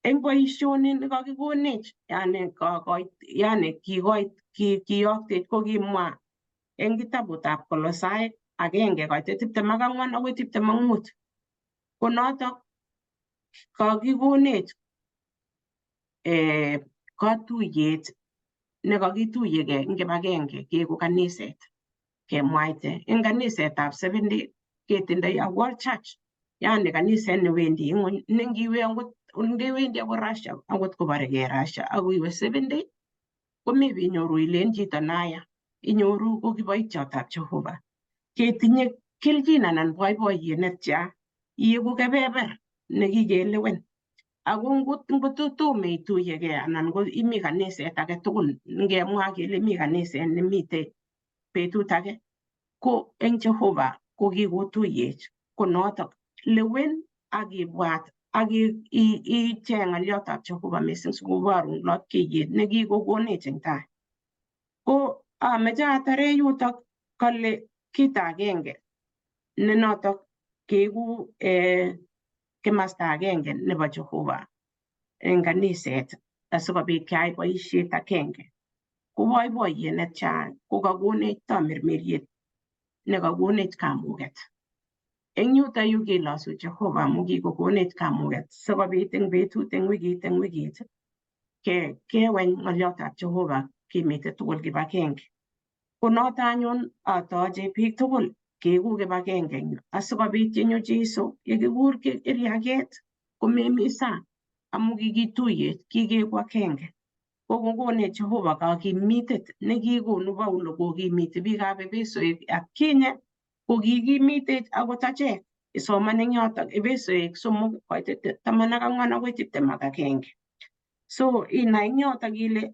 Eng boisioni nekakikonech yani kokoit yani kikoit kiyoktech ko kimwa eng kitabutab Kolosaik 1:24 akoi 25. Ko notok kakikonech katuyet nekakituyekei eng kibagenge keku kaniset kemwaite eng kanisetab Seventh ketindoi a world church yani kaniset newendi ing'weny nengiwe akot ndewendi akot Russia akot koborekei Russia ak iwe Seventh komi inyoru ilen chito naya inyoru ko kiboityotab Jehova ketinye kelchin anan boiboiyet netya ieku kebeber nekikelewen ako ngot tomo ituyekei anan ko imi kaniset age tugul ngemwa kele mi kaniset nemitei betut age ko eng Jehova ko kikotuyech ko notok lewen ak ibwat ak icheng ng'olyotab Jehova mising sikoborun lapkeiyet nekikokonech eng tai. Ko ameche atare yutok kale kito agenge ne notok keku kimasta agenge nebo Jehova eng kaniset asikobit keyai boisiet agenge. Ko boiboiyet netya kokakonech tamirmiriet nekakonech kamuket. Eng yuto yu kelosu Jehova amu kikokonech kamuket sikobit eng betut eng wikit eng wikit keweny ng'olyotab Jehova kemite tugul kibagenge. Ko noto anyun atoche biik tugul keku kibagenge eng yu asikobit yenyo Jesu yekikur iriaket komemi sang amu kikituyech kikeku agenge. Kokokonech Jehova kakimitet nekikonu Paulo kokimiti biikab Efesoik atkinye ko kikimitech akot achek isoman eng yotok Efesoik 3:14 akoi 21. So inai eng yotok ile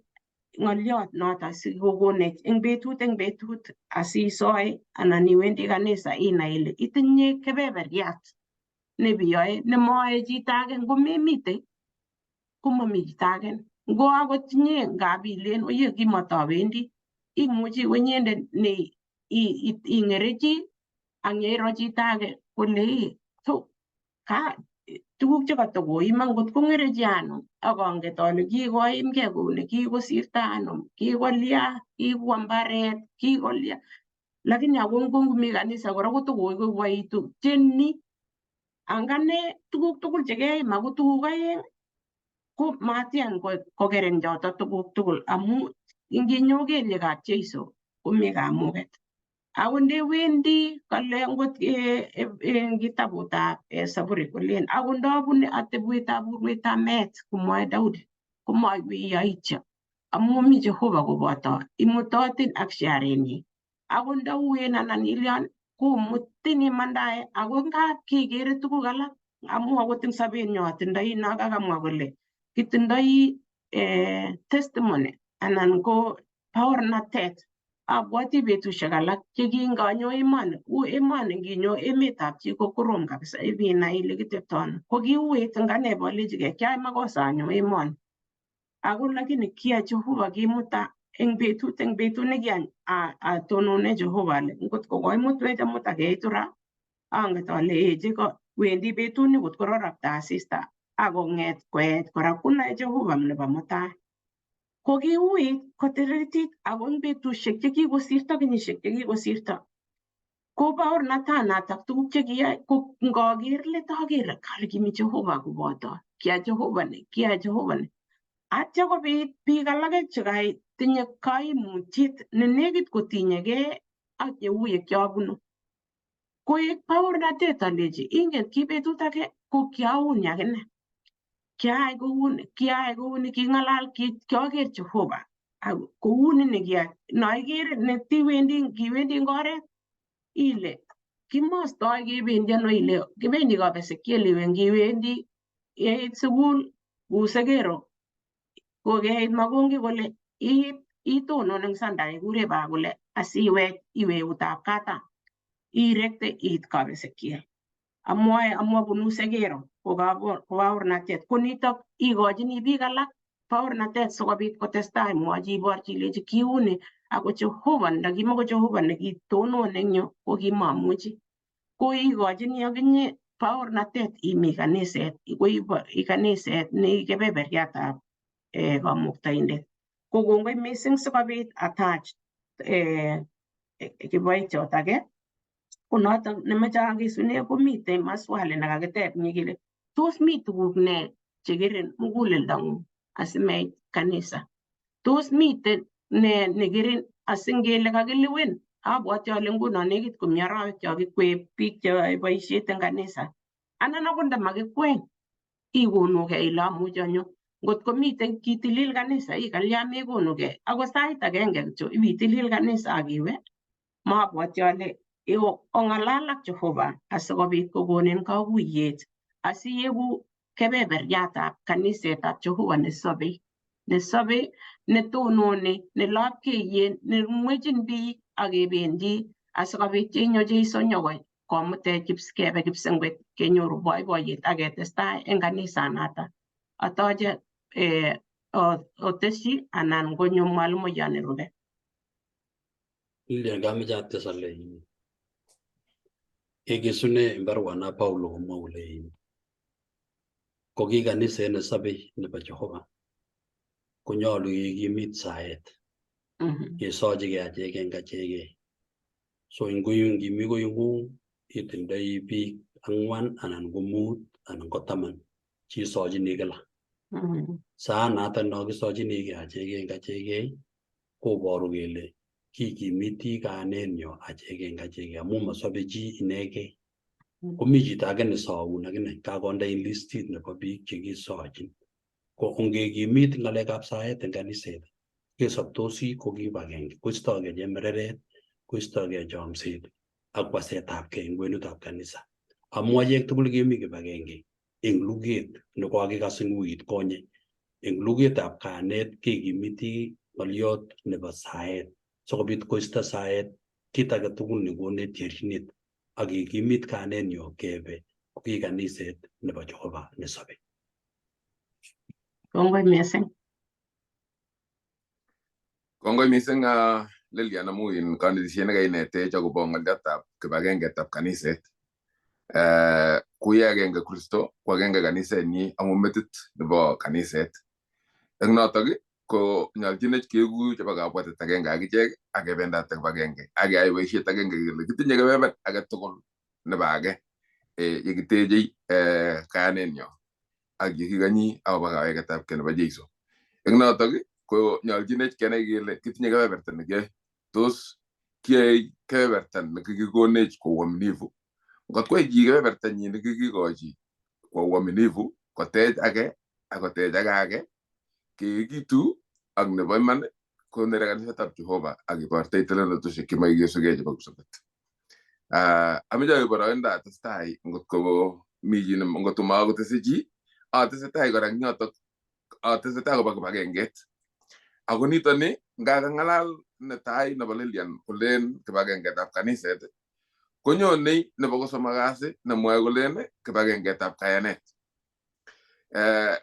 ng'oliot noto sikokonech eng betut asisoe anan iwendi kanisa inai ile itinye kebeberyat nebiyoe nemoe chito age ngomemitei komomi chito age ngo akot inye ngap ilen oye kimatawendi imuchi iwe inyendet ne ing'erechi ak yeiro chito age kole to ka Tuguk chekatokoima ngot kong'erechi anum ak anget ale kikoimgei kouni, kikosirto anum, kikolya, kikwo mbaret, kikolya. Lakini ako ngumi kanisa kora kotokoiwaitu cheni angane tuguk tugul chekeim ako tuguk aeng ko matian kokeren choto tuguk tugul amu inginyo kelyekab Jeiso komi kamuget. Ako ndewendi kale ngot eng kitabutab Saburi kolen ako ndabune atebwetab urwetab meet komwoe Daudi komaiwei yoityo amu mi Jehova koboto imutotin ak sharenyi. Ako ndauen anan ilion komutin imandae ako ngap kekere tuguk alak amu akot eng sobenyo atindoi no kakamwa kole kitindoi testimony anan ko baornatet. Abwoti betusiek alak chekinganyo emoni, u emoni nginyo emetab chi ko korom kabisa ibinai ile kitepto ano. Ko kiuit eng ane bolechigei kiai makosa anyo emoni. Ako lakini kia Jehova kimuta eng betut nekiatonone Jehova ale ngot ko koimutwech amut akeitu ra anget ale eche ko wendi betut ni kot kororokto asista akong'et koech kora konae Jehova nebo mutai. Ko kiuit kotiritit ako eng betusiek chekikosirto kenyisiek chekikosirto ko baornatanatak tuguk chekiyai ko ngaker let aker kale kimi Jehova koboto kia Jehova ni kia Jehova ni atya kobit biik alake chekatinye kaimutiet ne nekit kotinyegei ak yeu ye kiabunu. Koek baornatet alechi ingen ki betut ake ko kiauni akine kiayai kouni kiayai kouni king'alal kioker Jehova ak kouni nekiyai noikere netiwendi kiwendi eng oret ile kimostoi kebendi ano ile kibendi Kapesekiel iwe ngiwendi yeit sukul Kusekero kokeit Makongi kole iit itonon eng sanda ikure baa kole asiwech iwe eutab katam irekte iit Kapesekiel. Amwae amu abunu Segero ko baornatet ko nitok ikochini biik alak baornatet sikobit kotestai mwochi iborchi ilechi kiuni ako Jehova ndakimako Jehova nekitonon eng yu ko kimamuchi. Ko ikochini akinye baornatet imi kaniset ko kaniset ne kebeberyatab kamuktaindet. Ko kongoi mising sikobit atach kiboitiot age ko notok nemoche akesune komitei maswali nekakiteb nye kele tos mi tuguk ne chekerin muguleldong'ung asimeit kanisa? Tos miten ne nekerin asingele kakilewen? Abwoti ale nguno nekit komi arawek cho kikwe biik cheyoe boisiet eng kanisa anan akot ndamakikwen ikonugei ile amuchi anyo. Ngot komiten kitilil kanisa ikalya mekonugei akot sait agenge kityo ibitilil kanisa akiwe mabwoti ale ong'alal ak Jehova asikobit kokonin kakuyet asiyeku kebeberyatab kanisetab Jehova nesobei nesobei netononi nelapkeiyet nemwechin biik ak kebendi asikobit yenyo Jeiso nyokoit komutech kebe kipsengwet kenyoru boiboiyet ak ketestai eng kanisanatak. Atoche otesyi anan konyo mwalimuyon nerube. Lilian kameche ates ale kekesune eng baruana Paulo komwa kole ko ki kaniset nesobei nebo Jehova konyolu kekimit saet kesochigei achek eng achekei. So ngimi koing'ung itindoi biik ang'wan anan ko mut anan ko taman chesochini kila. Saanato no kisochinigei achek eng achekei koboru kele kikimiti kayanenyo achek eng achekei amu mosobe chi inegei. Komi chito age nesoun akine kakonde in listit nebo biik chekisochin. Ko ongekimit ng'alekab saet eng kaniset kesobtosi ko kibagenge koistogei chemereret koistogei chomset ak wasetabkei eng kwenutab kanisa. Amu achek tugul kemi kibagenge eng luget nekokakikas eng wikit konye. Eng lugetab kayanet kekimiti ng'oliot nebo saet sikobit koisto saet kit age tugul nekonech terchinet ak kekimit kayanenyo kebe ko ki kaniset nebo Jehova nesobei. Kongoi mising. Kongoi mising Lilian amu in konetisiet nekainetech akobo ng'oliotab kibagengetab kaniset. Kui agenge Kristo, ko agenge kanisenyi amu metit nebo kaniset. Eng notok ko nyolchinech keku chebo kabwatet agenge ak ichek ak kebendate kibagenge ak keyai boisiet agenge kele kitinye kebeber age tugul nebo age yekitechei kayanenyo ak yekikonyi akobo kaweketabkei nebo Jeiso. Eng notok ko nyolchinech kenai kele kitinye kebeberta nekiyoe. Tos kiyoe kebeberta nekikikonech ko uaminifu. Ngot kwai chi kebebertanyi nekikikochi kwa uaminifu, kotech age ak kotech age age, keekitu ak nebo iman konere kanisetab Jehova ak ibortei talentoshek chemakikesugei chebo kipsabet. Ameche aib boroindo atestai ngot ko mi chi ngot ko makotese chi, atesetai kora eng yotok, atesetai koba kibagenget. Ako nitoni ngakang'alal netai nebo Lilian kolen kibagengetab kaniset, konyonei nebo kosomok kasi nemwoe kolen kibagengetab kayanet.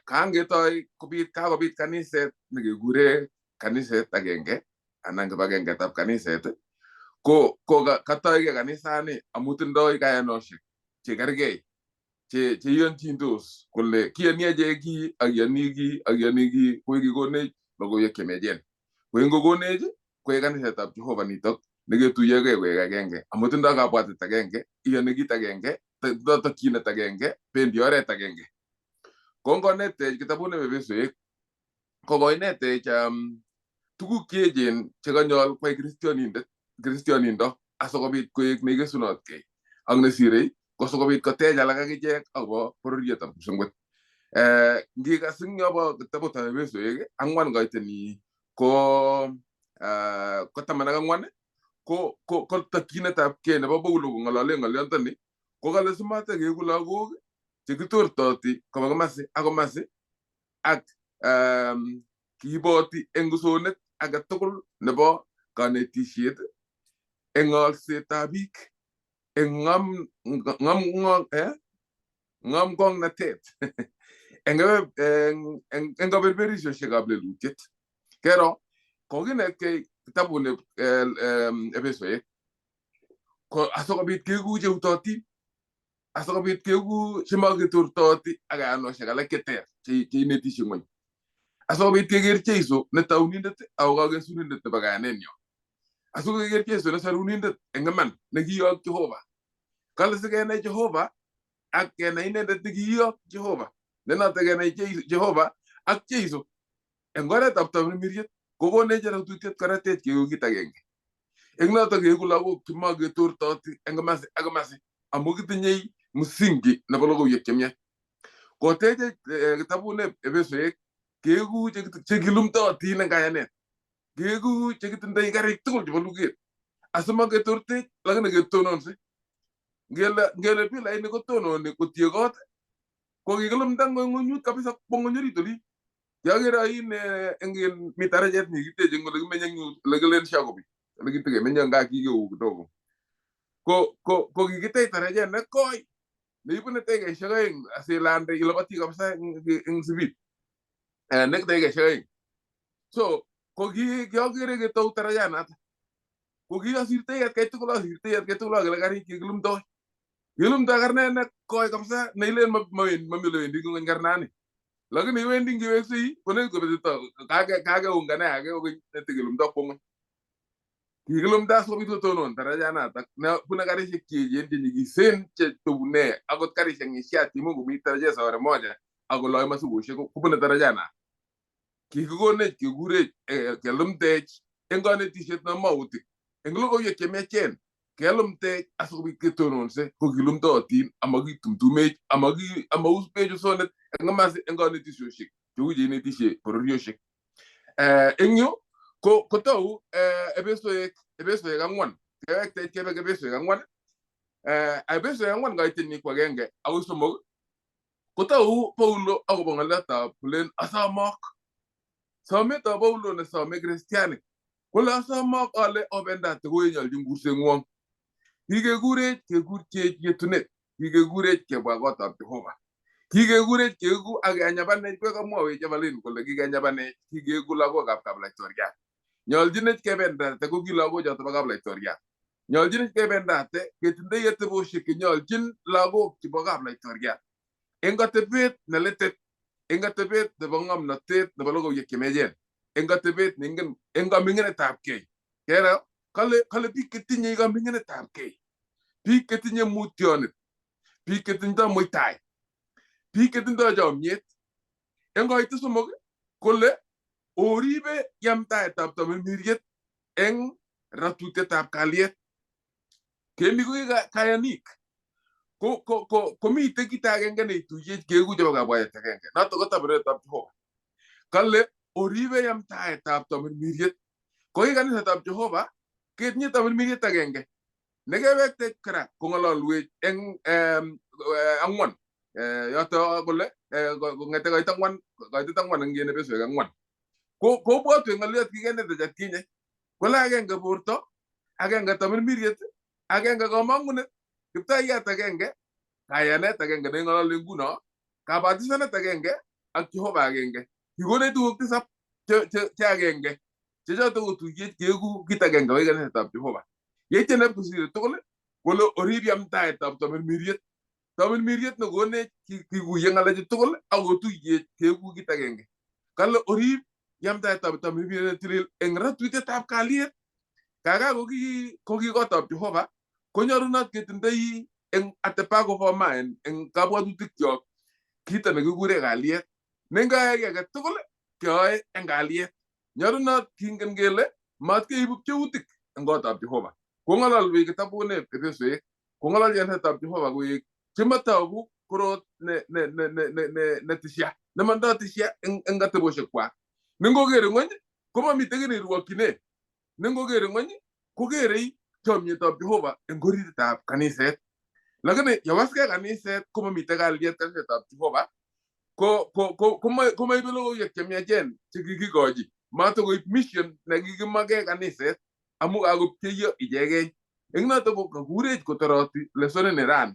Kangetoi kobit kakobit kaniset nekekure kaniset agenge anan kibagengetab kaniset ko katoige kanisani amu tindoi kayanoshek chekergei cheiyonjindos kole kiyoni achek kii ak kiyoni kii ak kiyoni kii ko kikonech logoiwek chemiachen. Ko ingokonech koek kanisetab Jehova nitok neketuyogei koek agenge amu tindoi kabwatet agenge, iyoni kit agenge, tindoi tokyinet agenge, bendi oret agenge. Ko ngonetech kitabut nebo Efesoek ko koinetech tuguk cheechen chekanyol kwai kristionindo asikobit koek neikesunotkei ak nesirei ko sikobit kotech alak akichek akobo bororietab kipsengwet. Ngikas eng yobo kitabutab Efesoek ang'wan koiteni ko 14 ko tokyinetabkei nebo Paulo kong'olole ng'olyontoni ko kale simatekeku lagok chekitortoti koba komasi ak komasi ak kiiboti eng usonet age tugul nebo kanetisiet eng ng'olsetab biik eng ng'omng'ongnatet eng kaberberishosiekab lelutiet. Kero kokinetkei kitabut Efesoek ko asikobit keku cheutotin, asikobit keku chemakitortoti ak kayanoshek alak cheter cheinetisie ng'weny, asikobit keker Jeiso ne taunindet ako kakesunindet nebo kayanenyo, asikokeker Jeiso ne sarunindet eng iman nekiyok Jehova. Kale sikenai Jehova ak kenai inendet nekiyok Jehova, ne noto kenai Jehova ak Jeiso eng oretab tamirmiriet kokonech ratutiet koratech keku kit agenge. Eng noto keku lagok chemaketortoti eng komasi ak komasi amu kitinyei msingi nebo logoiwek chemiach. Kotechech kitabut ne Efesoek keku chekilumtootin eng kayanet, keku chekitindoi karik tugul chebo luget asimaketortech lakini ketononse. Ngele pilaini kotononi kotie kot ko kikilumda ng'unyut kabisa kwo ng'uny orit olin. Kiakere ain eng mi tarajet nekiteche eng ole kimenye eng ole kilen Shakobi ole kitekemenye nga kikeu kidogo. Ko kikitech tarajet nekoi neibune dakikaishek 2 asilande iloboti kabisa eng sipit. Nek dakikaishek 2. So ko kiakere ketou tarajanato. Ko kiasirtoi atkai tugul asirtoi atkai tugul akele karik kikilumdoi. Kilumdoi karnet nekoi kabisa neilen mami ole wendi ng'ony karnani. Lakini iwendi ngiweksei konekit kobetito kakeungane age kokeny netikilumdo kwo ng'ony. Kikilumda asikobit kotonon tarajanatak ne bune karishek cheechen chenyikisen chetune akot karishek ng'isiat cheimuch komi tarajet safari moja akoloe masikoshek kobune tarajana. Kikikonech kekurech kelumtech eng kanetisiet nemautik eng logoiwek chemiachen kelumtech asikobit ketononse ko kilumtootin amakitumtumech amausbech usonet eng komasi eng kanetisiosiek cheu cheinetisie bororiosiek. Eng yu ko kotou Efesoek 4 kewektech kebe Efesoek 4. Efesoek 4 koiteni ko 1 akoi 3 kotou Paulo akobo ng'olyotab kolen asomok. Sometab Paulo nesome kristianik kole asomok ale obendate koyenyolchin kurseng'wong. Kikekurech kekurchech yetunet, kikekurech kebwa kotab Jehova. Kikekurech keku ak kenyabanech kwe kamwowech Evelyn kole kikenyabanech kikeku lagokab kaplaitoriat. Nyolchinech kebendate ko ki lagochoto bo kaplaitoriat. Nyoljin kebendate ketindoi atebosiek chenyolchin lagok chebo kaplaitoriat eng atebet nelitit, eng atebet nebo ng'omnotet nebo logoiwek chemiachen, eng atebet neingen, eng kaming'inetab kei. Kero kale biik chetinye kaming'inetab kei, biik chetinye mutyonet, biik chetindoi muitaet, biik chetindoi chomyet. Eng koito somok kole oribe yamtaetab tamirmiriet eng ratutietab kalyet. Kemi ko kayanik komite kit agenge neituyech keeku chebo kabwatet agenge, noto ko tamirmirietab Jehova. Kale oribe yamtaetab tamirmiriet. Ko ki kanisetab Jehova ketinye tamirmiriet agenge nekewektech kora kong'ololwech eng ang'wan yoto kole kong'ete koit ang'wan koitet ang'wan eng Efesowek ang'wan. Kobwotwech ng'oliot kikenetech atkinye kole agenge borto, agenge tamirmiriet, agenge komong'unet, kiptayat agenge, kayanet agenge neng'ololi nguno, kabatisanet agenge ak Jehova agenge. Kikonech tuguk tisap che agenge che choto kotuyech keeku kit agenge koik kanisetab Jehova. Yeityo neb kosire tugul kole orib yamtaetab tamirmiriet. Tamirmiriet nekonech kikuye ng'alechu tugul ak kotuyech keeku kit agenge. Kale orib yamtaetab tamirmiriet netilil eng ratutietab kalyet. Kaka koki kotab Jehova konyolunot ketindoi eng at the back of our mind eng kabwatutikyok kito nekikure kalyet. Nengae kiy age tugul keyoe eng kalyet. Nyolunot kingen kele matkeibu pcheutik eng kotab Jehova. Kong'ololwech kitabuni Efesowek, kong'ololchi kanisetab Jehova koek chematogu korot ne tisya, nemondoi tisya eng atebosiekwak. Nengokere ng'wony komamiten kiy neirwokyine. Nengokere ng'wony kokerei chomyetab Jehova eng orititab kaniset. Lakini yewaskei kaniset komamiten kalyet kanisetab Jehova komaibe logoiwek chemiachen chekikikochi. Matokoib mission nekikimake kaniset amu kakopcheiyo ichegei. Eng noto ko kakurech kotoroti lesonini rani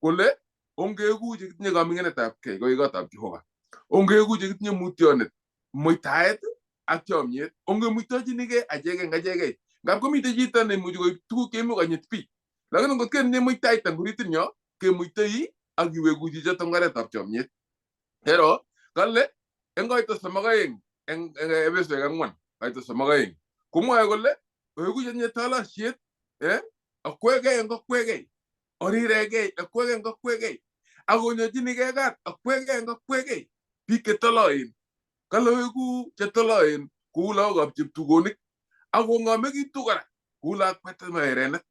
kole ongeku chekitinye kaming'inetab kei koik kotab Jehova. Ongeku chekitinye mutyonet, muitaet ak chomyet. Ongemuitochinigei achekei eng achekei. Ngap komitei chito neimuchi koib tuguk cheimuch konyit biik. Lakini ngot ketinye muitaet eng oritinyo kemuitoi ak iweku chichoto eng oretab chomyet. Pero kale eng koito 32 eng Efesowek ang'wan koito 32 komwoe kole oeku chetinye tolosiet okwekei eng okwekei, orirekei okwekei eng okwekei, ak onyochinigei kat okwekei eng okwekei, biik chetoloen. Kale oeku chetoloen kou lagokab cheptugonik ak ong'omekitu kora kou lakwet nebo erenet.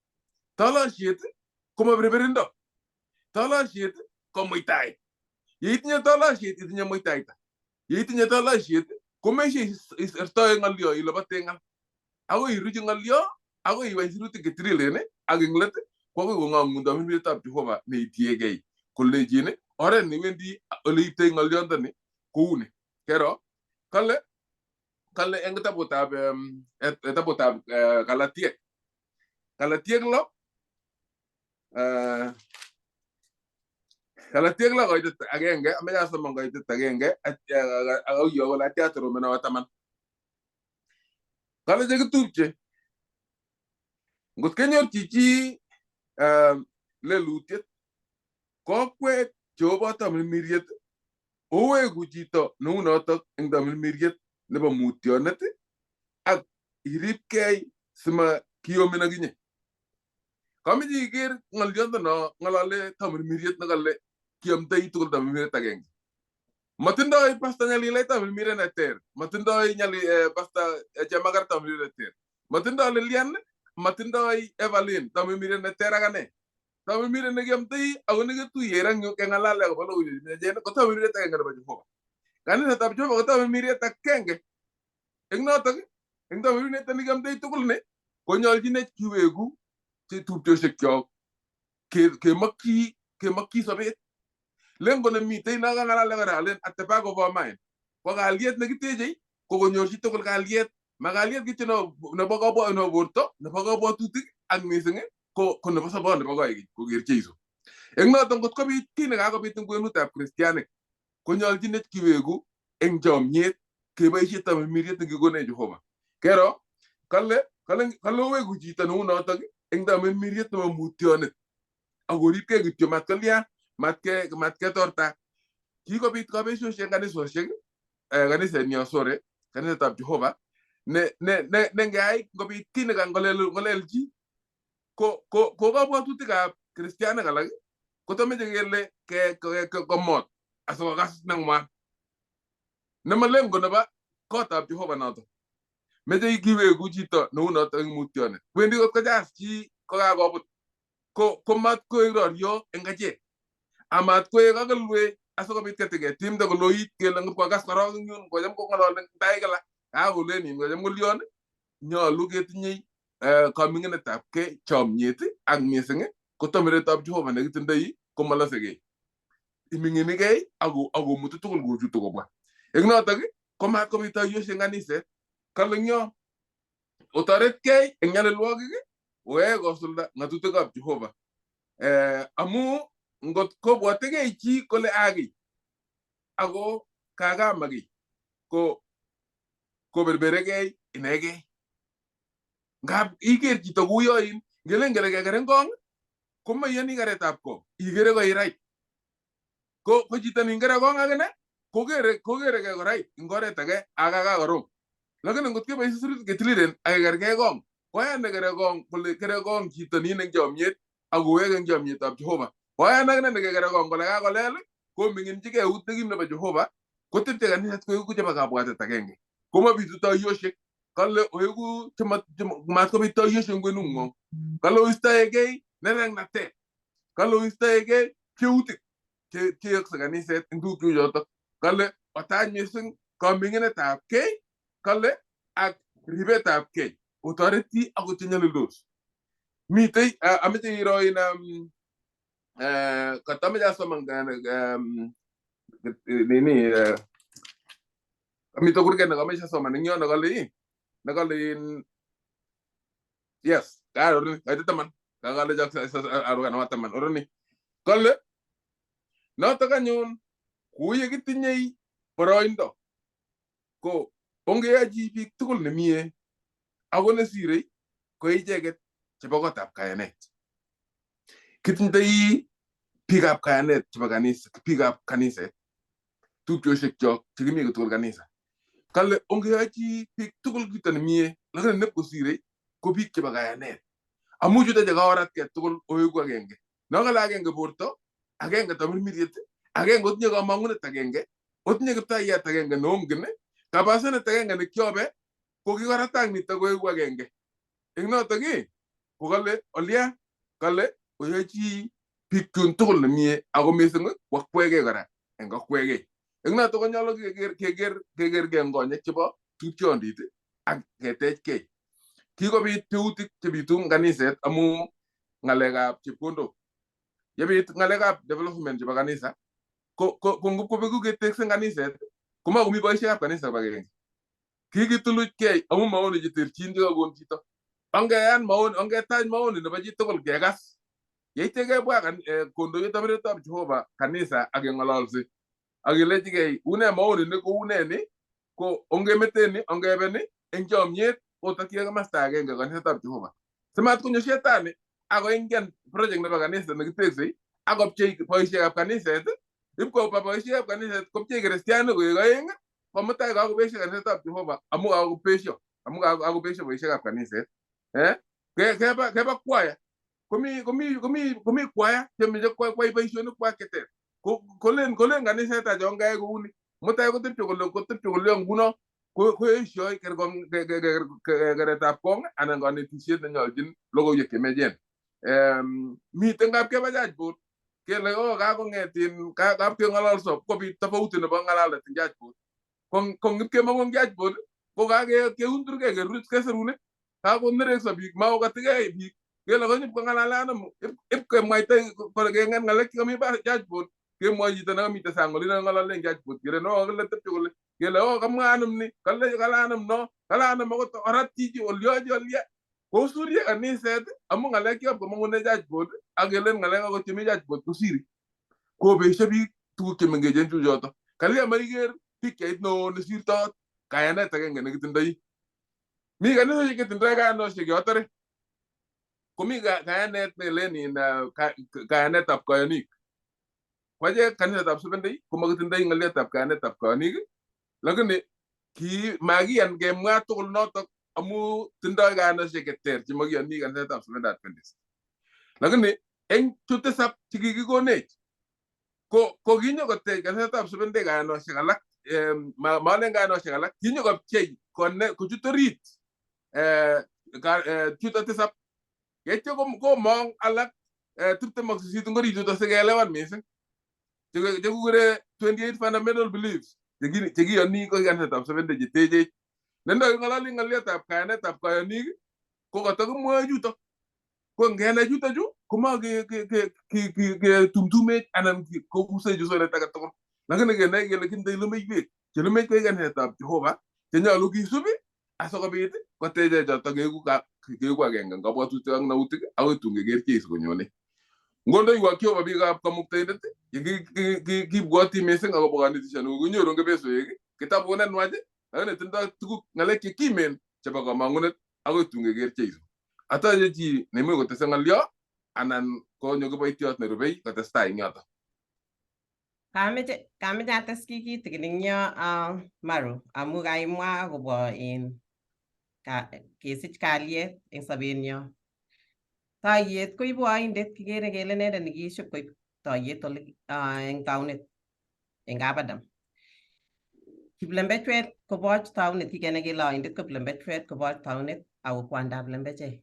Tolosiet koma berberindo. Tolosiet ko muitaet. Yeitinye tolosiet itinye muitaita. Yeitinye tolosiet komeshe isertoe ng'olyo ilobote ng'al. Akoi iruchi ng'olyo, akoi iwany sirutik chetililen ak eng let ko akoi kong'ong'un tamirmirietab Jehova neitiegei kolechin oret newendi ole iiptoi ng'olyondoni kouni. Kero kale eng kitabutab Galatiek. Galatiek 6 Galatiek 6 koitet agenge, ameche asoman koitet agenge akauyo kole atya atoromeno 10. Kale chekitupche ngot kenyor chichi lelutiet kokwek cheobo tamirmiriet oweku chito neu notok eng tamirmiriet nebo mutyonet ak iripkei sima kiyomin akinye. Kameche iker ng'olyondo ng'olole tamirmiriet nekale kiamdoi tugul tamirmiriet agenge. Matindoi Pastor Nyalilai tamirmiriet neter, matindoi Pastor Chemakar tamirmiriet neter, matindoi Lilian, matindoi Evelyn tamirmiriet neter ak ane. Tamirmiriet nekiamdoi ako nekituye eng yu keng'alale akobo logoiwek chemiachen ko tamirmiriet agenge nebo Jehova. Kanisetab Jehova ko tamirmiriet agenge. Eng notok, eng tamirmiriet nekiamdoi tugul ni konyolchinech kiweku tupchosiekyok kemokyi sobet. Lengo nemitei nakang'alale kora alen at the back of our mind ko kalyet nekitechei ko konyor chitugul kalyet, ma kalyet kityo nebo borto, nebo kabwatutik ak mising ko nebo sobon nebo koikeny koker Jeiso. Eng notok ngot kobit kiy nekakobit eng kwenutab kristianik konyolchinech kiweku eng chomyet keboisie tamirmiriet nekikonech Jehova. Kero kale oweku chito neu notok eng tamirmiriet nebo mutyonet akoribkei kityo matkolya matketorta. Kikobit kabesiosiek eng kanisosiek, kanisenyo, sorry, kanisetab Jehova ne ngeai ngobit kiy ne ngolel chi ko kabwatutikab kristianik alak kotameche kele komot asikokas neng'wan nema lengo nebo kotab Jehova noto. Meche kiweku chito neu noto eng mutyonet. Wendi kot kochas chi kokakobut ko matkoek rorio eng achek amat koek akelwech asikobit ketiketimde koloit kele ngipkokas korok eng yun kocham kong'ololi eng tai kila kakolen in kocham kolion. Nyolu ketinyei kaming'inetab kei, chomyet ak mising ko tomiretab Jehova nekitindoi komalosekei, iming'inikei akomutu tugul kochutu kobwa eng notok komat kobit toiyosiek eng kaniset. Kale eng yo otoretkei eng nyalilwogik oyae kosulda ng'atutikab Jehova, amu ngot kobwotekei chi kole akiy ako kakama kiy ko koberberekei inegei. Ngap iker chito kuyoin ngelen kele keker eng kong komaiyoni keretab kong, ikere ko right ko chito ningere kong akine kokere ko right eng oret age akakakorom, lakini ngot keboisie sirutik chetililen ak kekerkei kong koyan nekere kong kole kere kong chito nin eng chomiet akowek eng chomietab Jehova. Koyan akine nekekere kong kole kakolel koming'inchigei eut nekim nebo Jehova kotepche kaniset koeku chebo kabwatet agenge, komabitu toiyosiek. Kale oeku matkobit toiyosiek eng kwenung'wong. Kale oistoegei nereknatet, kale oistoegei pcheutik cheyokse kaniset eng tuguk cheu chotok. Kale otach mising kaming'inetab kei, kale ak ribetab kei otoreti akot chenyalildos. Mitei ameche iro in katameche asoman nini mito kurget nekameche asoman eng yo nekale in yes karoroni kaita 10 kakale arukan 10 oroni kale notok anyun kuye kitinyei boroindo ko ongeyochi biik tugul nemie ako nesirei ko icheket chebo kotab kayanet. Kitindoi biikab kayanet chebo kanisa, biikab kaniset, tupchosiek chok chekimi kotugul kanisa. Kale ongeyochi biik tugul kito nemie, lakini nep kosirei ko biik chebo kayanet. Amu chuto chekaoratkei tugul oeku agenge. No kale agenge borto, agenge tamirmiriet, agenge otinye kamang'unet agenge, otinye kiptayat agenge neongen, kabasanet agenge nekiobe, ko kikoratak nito koeku agenge. Eng notok ko kale olya kale oyochi biik chun tugul nemie ako mising ko akwekei kora eng akwekei. Eng notok konyolu kekerkei eng konyek chebo tupchondit ak ketechkei. Kikobit teutik chebitu eng kaniset amu ng'alekab chepkondok. Yebit ng'alekab development chebo kanisa ko ngipkobeku ketekse kaniset komakomi boisiekab kanisa kibagenge. Kikituluchkei amu maoni cheterchin chekakon chito. Ongeyan maoni, ongetach maoni nebo chitugul kekas. Yeityo kebwa kondoiwet tabiretab Jehova kanisa ak keng'ololse. Ak kelechigei une maoni ni koune ni ko ongemeten ni ongebe ni eng chomiet otokyigei komasta agenge kanisetab Jehova. Simat konyo shetani akoingian project nebo kanisa nekiteksei akopchei boisiekab kaniset ipkoba boisiekab kaniset kopchei kristianik koek aeng komutai kakobesio kanisetab Jehova amu kakobesio amu kakobesio boisiekab kaniset. Keba kwaya komi kwaya chemeche kwai boisionik kwak cheter. Kolen kaniset acha ongeyai kouni mutai kotepche kole nguno koesioi keretab kong anan konetisiet nenyoljin logoiwek chemechen. Miten kap keba church board kele o kakong'et in kap keng'ololso kobit tofauti nebo ng'alalet eng church board. Ko ngipkemong'u eng church board ko kakeundurkei keruchkei serunek kakonerekso biik makokatikei biik kele konyip kong'alale anom ip kemwaita kole keng'et ng'alek chekami church board kemwoi chito nekamite sang olin ng'alale eng church board kele no kole tepche kole kele o kamwa anom ni kale kale anom no kale anom akot orat chichi olyochi olya kosurye kaniset amu ng'alek chekap komong'une church board ak kelen ng'alek akot chemi church board kosiri kobesio biik tuguk chemengechen chu choto. Kalya maiker pikchait neo nesirtot kayanet agenge nekitindoi. Mi kanisosiek chetindoi kayanosiek yotore. Komi kayanet nelen in kayanetab kayanik. Kwache kanisetab Seventh Day komakitindoi ng'oliotab kayanetab kayanik, lakini ki makiyan kemwa tugul notok amu tindoi kayanosiek cheter chemakiyoni kanisetab Seventh Day Adventist. Lakini eng chu tisap chekikikonech ko kokinyokotech kanisetab Seventh Day kayanosiek alak, malen kayanosiek alak, kinyokopchei kochut orit chuto tisap, yeityo komong alak 28 eng orit yuto sikelewan missing chekikure 28 fundamental beliefs chekiyoni ko kanisetab Seventh Day chetechech. Nendo king'ololi ng'oliotab kayanetab kayonik ko katakimwoe chuto. Ko ngenai chuto chu komaketumtumech anan kokusech usonet age tugul. Lakini kenai kele kitindoi lumeiwek che lumech ko kanisetab Jehova chenyolu kisub asikobit kotechech choto keeku agenge eng kabwatutik ak nautik akoi tun keker Jesu konyone. Ngondoiwok Jehova biikab Kamuktaindet ye kibwoti missing akobo kanetishet kokinyoru eng Efesoek kitabut ne nwach lakini tindoi tuguk ng'alek che kimen chebo komong'unet akoi tun keker Jesu. Atoche chi neimuch kotese ng'olyo anan konyo kiboitiot nerubei kotestai eng yoto. Kameche ates kiy kitikin eng yo, Maru, amu kaimwa akobo in kesich kalyet eng sobenyo. Toiyet koibu oindet, kikere kele inendet nekiship koib toiyet ole eng taunet eng Kabadam. Kiplembechwet koboch taunet, kikenai kele oindet ko plembechwet koboch taunet ako kwandab lembechek.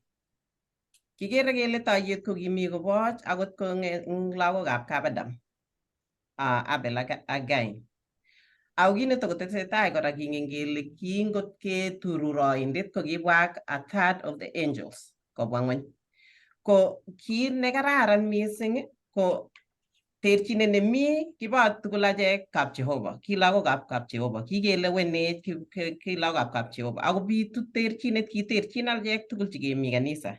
Kikere kele toiyet kokimi koboch akot ko eng lagokab Kabadam, Abel ak Cain. Ako kit netokotesetai kora kingen kele kingot keturur oindet ko kibwa ak a third of the angels kobwa ng'weny. Ko kit nekararan missing ko terchinet nemi kibo tugul achek kap Jehova, ki lagokab kap Jehova, kikelewenech ki lagokab kap Jehova. Ako bitu terchinet, kiterchin achek tugul chekemi kanisa.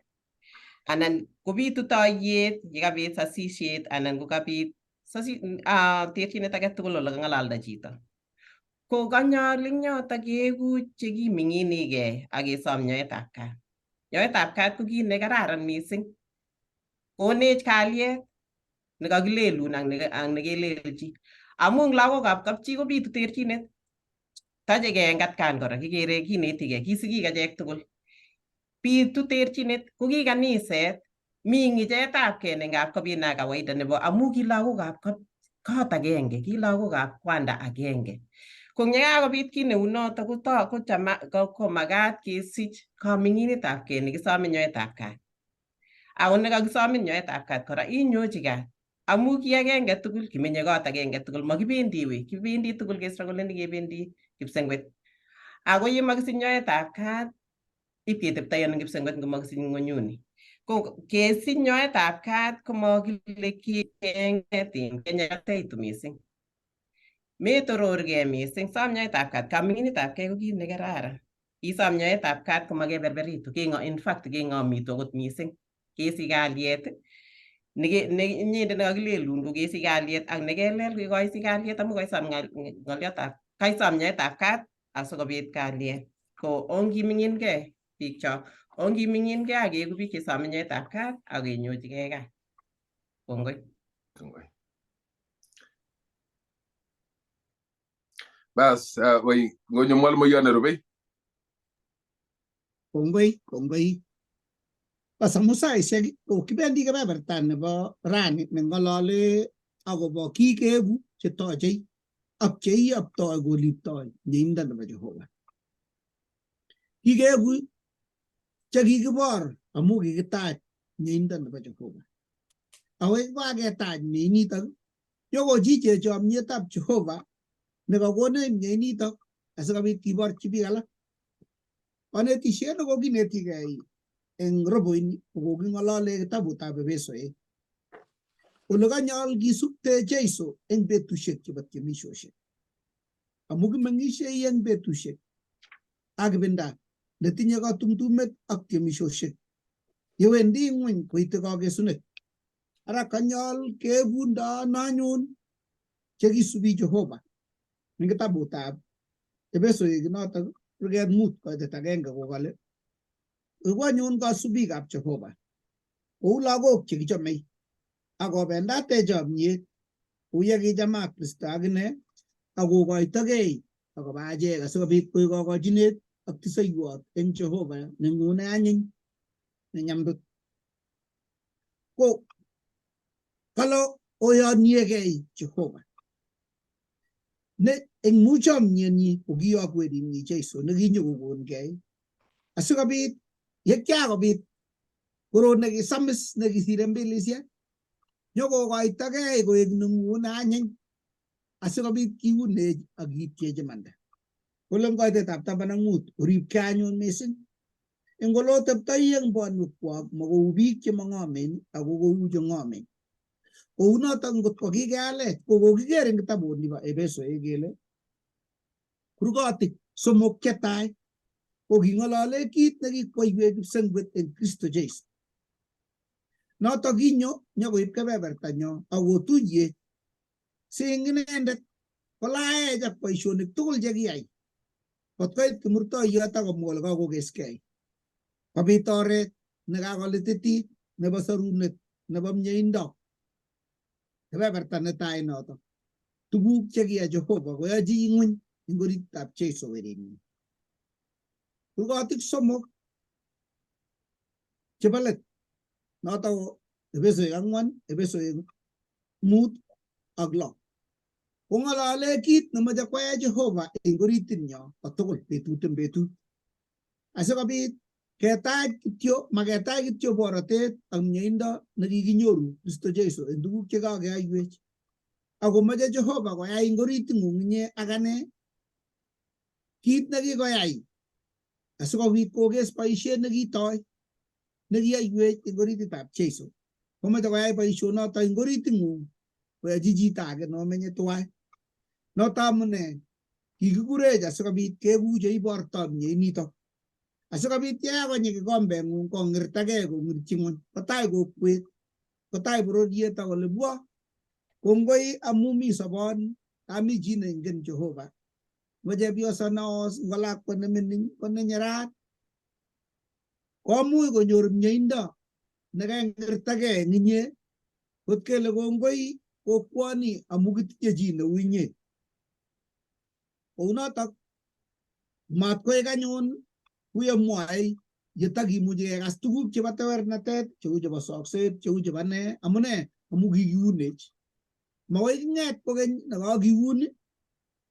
Anan kobitu toiyet yekabit sasisiet anan kokabit terchinet age tugul ole kang'alalda chito. Ko kanyol eng yoto keeku chekiming'inigei ak kesom nyoetab kat. Nyoetab kat ko kit nekararan missing. Konech kalyet nekakilelun ak nekelelchi. Amu eng lagokab kapchi kobitu terchinet. Tochegei eng atkan kora kikere kinetigei, ki sigik achek tugul. Bitu terchinet ko ki kaniset mi ng'ichetabkei nengap kobit na kawaida nebo amu ki lagokab kot agenge, ki lagokab kwanda agenge. Ko yekakobit kit neu noto komakat kesich kaming'inetabkei nekisome nyoetab kat. Ako nekakisomin nyoetab kat kora inyochi kat. Amu ki agenge tugul kimenye kot agenge tugul, makibendi wei, kibendi tugul kestruggoleni kebendi kipsengwet. Ako yemakisich nyoetab kat ipketeptoi ano kipsengwet ngomakisich ng'onyuni. Ko kesich nyoetab kat komakile kengetin kenyateitu missing. Metororgei missing, som nyoetab kat, kaming'inetabkei ko kit nekararan. Isom nyoetab kat komakeberberitu, in fact keng'omitu akot missing. Kesich kalyet, ne inyendet nekakilelun ko kesich kalyet ak nekelel ko koisich kalyet amu koisom ng'oliotab kaisom nyoetab kat asikobit kalyet. Ko ongiming'inkei biikchok, ongiming'inkei ak keeku biik chesome nyoetab kat ak kenyochigei kat. Kongoi. Kongoi. Bas, woi ngonyo mwalimuyon nerubei. Kongoi, kongoi. Bas amu saisiek ko kibendi kebeberta nebo rani neng'olole akobo kikeku chetochei ak cheiyoptoi koliptoi mieindo nebo Jehova. Kikeku chekikibor amu kikitach mieindo nebo Jehova. Ako yekaketach mieinitok nyokochichech chomietab Jehova nekakonech mieinitok asikobit kiborchi biik alak. Konetishet nekokinetikei eng roboini ko koking'olole kitabutab Efesoek. Ole kanyol kisupte Jeiso eng betusiek chebo tiemisiosiek. Amu kimeng'isiei eng betusiek ak ibinda netinye katumtumet ak tiemisiosiek. Yewendi ng'weny koite kakesunet. Ara kanyol kebundo ano anyun chekisubi Jehova eng kitabutab Efesoek notok kurget 5 koitet 1 kokale eku anyun kasubikab Jehova. Kou lagok chekichomei ak obendate chomyet kou ye kichamak Kristo akine ak kokoitogei akobo achek asikobit koik kokochinet ak tisoiwot eng Jehova neng'u ne anyiny ne nyamdut. Ko kalo oyoniegei Jehova ne eng muchomyenyi ko kiyok werinyi Jesu nekinyokokongei asikobit yekiakobit korot nekisamis nekisire mbilisiek nyokokoitogei koek neng'u ne anyiny asikobit kiunech ak kiitchech imanda. Kole eng koitetab 15 oribkei anyun mising eng ole oteptoi eng bonwekwok makou biik chemong'omen ako kou cheng'omen. Kounotok ngot ko kikealech ko kokiker eng kitabut nibo Epesoek kele kurgotik somok chetai ko king'olole kit nekikwoiwech kipsengwet eng Kristo Jesu. Notok kinyo nyokoib kebebertanyo ak kotuyech si eng inendet kolaech ak boisionik tugul chekiyai kot koit kimurtoiyot ak komwa kole kakokeskei. Kobit oret nekakolititit nebo sorunet nebo mieindo. Kebeberta netai notok. Tuguk chekiyai Jehova koyochi ng'weny eng oritab Jesu werenyi. Kurgotik somok chebo let notok ko Epesoek 4, Epesoek 5 ak 6. Kong'olole kit nemoche koyai Jehova eng oritinyo kotugul betut eng betut. Asikobit ketach kityo, maketach kityo borotet ak mieindo nekikinyoru Kristo Jesu eng tuguk chekakeyoiwech. Akomoche Jehova koyai eng oriting'ung inye ak ane kit nekikoyai asikobit kokes boisiet nekitoi nekiyoiwech eng orititab Jesu. Komoche koyai boisionoto eng oriting'ung koyochi chito age nomenye tuwai. Noto amune kikikurech asikobit keku cheibortoi mieinitok. Asikobit yekakonyi kikombeng'ung kong'irtagei kong'irchi ng'wony kotai kokwet kotai bororiet ak kole bwo kongoi amu mi soboni ami chi neingen Jehova. Ngo chepyoso neos, ngo lakwa nemining, ko nenyerat komuch konyor mieindo nekeng'irtagei eng inye kot kele kongoi kokwoni amu kitinye chi neu inye. Kounotok matkoek anyun kuye mwoe yetakimuchi kekas tuguk chebo tewernatet cheu chebo sokset cheu chebo nee amune amu kikiunech. Makoi king'et kokeny nekakiun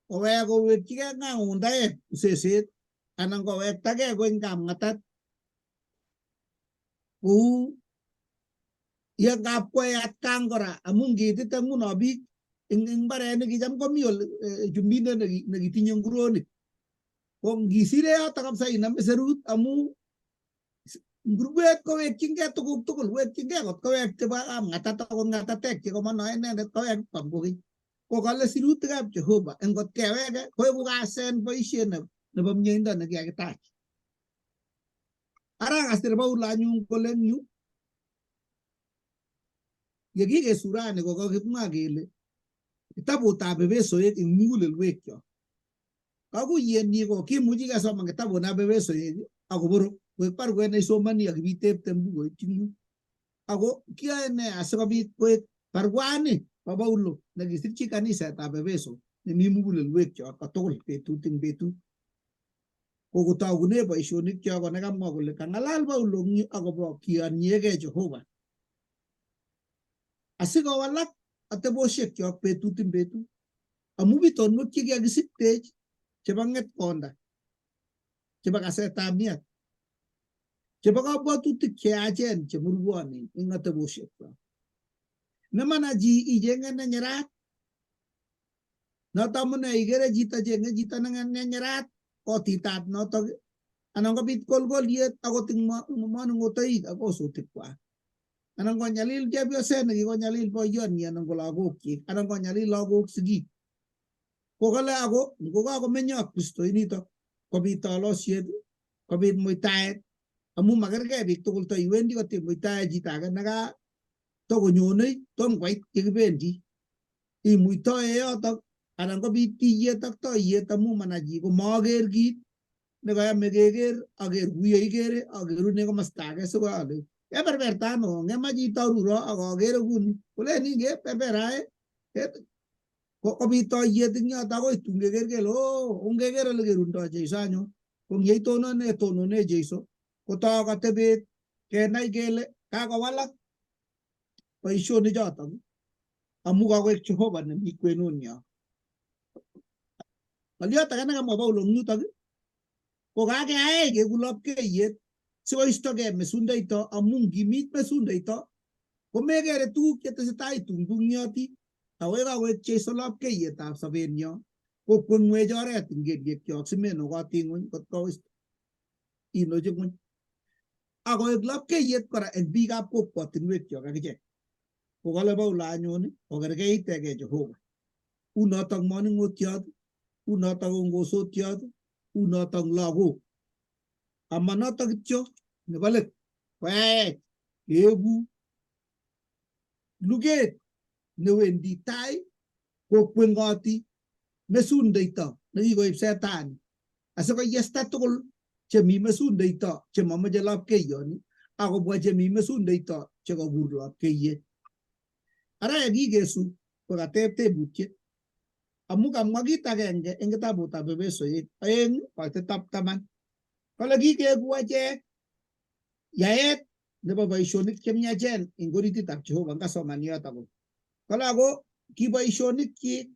kowek kowekchigei ng'ang'undaet useset anan kowektagei kony kapng'atat kou ye ngap kwae atkan kora amu ngitite nguno biik eng mbarenik kicham komi chumbindet nekitinye nguronik ko ngisire yoto kabisa inome serut amu ngurwet kowekchingei tuguk tugul wekchingei kot kowek chebo kapng'atat akot ng'atatek chekomonoe inendet kowek kwam kokeny ko kale sirutikab Jehova eng kot keweke koeku kasen boisiet nebo mieindo nekikakitach. Ara kasir Paulo anyun kole eng yu yekikesurani ko kakimwa kele kitabutab Epesoek eng mugulelwekyok. Kakuyenyi ko kimuchi kesoman kitabutab Epesoek akoborok koek baruet neisomoni ak ibitepte eng bukuit eng yu. Ako kiyoe ne asikobit koek baruani bo Paulo nekisirchi kanisetab Epeso nemi mugulelwekyok kotugul betut eng betut. Kokotokune boisionik kyok ko nekamwa kole kang'alal Paulo eng yu akobo kiyoniegei Jehova. Asikowalak atebosiekyok betut eng betut. Amu bitonwek chekikakisiktech chebo ng'etkonda, chebo kasetab miat, chebo kabwatutik cheyachen chemurwonen eng atebosiekwak. Nemana chi icheng'e nenyerat, noto amune ikere chito cheng'e chito nenyerat kotitat notok anan kobit kolkoliet akot eng manung'otoik ak osutikwak. Anan konyalil chepyoset nekikonyalil boiyonyi anan ko lagokyik anan konyalil lagok sigik. Ko kale ako ngokakomenyo ak Kristo initok kobit tolosiet, kobit muitaet amu makergei biik tugul to iwendi kotimuitae chito age neka tokonyonei tom koit yekibendi. Imuitoe yotok anan kobit tiyet ak toiyet amu mana chi komaker kit nekayame keker aker kuyo ikere akerune komasta age sikoale Keberberta ano ngemach itoruro ak akere kuni kolen keberberae kobit toiyet eng yoto akoi tun keker kele oo ongeker ole kerundoi Jeiso anyun ko ngeitonone tonone Jeiso kotok atebet kenai kele kakowalak boisionik chotok amu kakoek Jehova nemi kwenunyo. Ng'oliot age nekamwa Paulo eng yutok ko kakeyaech keku lapkeiyet sikoistogei mesundeito amu ngimit mesundeito komekere tuguk chetesetai tungtungyoti ako kakoek Jeiso lapkeiyetab sobenyo kokwengwech oret eng kelyekyok simenokoti ng'weny kot koisto inochi ng'weny akoek lapkeiyet kora eng biikab kokwotinwekyok akichek. Ko kale Paulo anyun okerkeitegei Jehova. Unotok manung'otiot, unotok ongosotiot, unotok lagok. Ama notok kityo nebo let koyaech keeku luget newendi tai kokwengoti mesundeito nekikoib setani asikoyesta tugul chemi mesundeito chemamoche lapkeiyoni akobwa chemi mesundeito chekakur lapkeiyet. Ara yekikesu kokateb tebutiet amu kamwa kit agenge eng kitabutab Efesoik 2:10 kole kikeku achek yaet nebo boisionik chemiachen eng orititab Jehova ngasoman yoto ko kole ako ki boisionikyik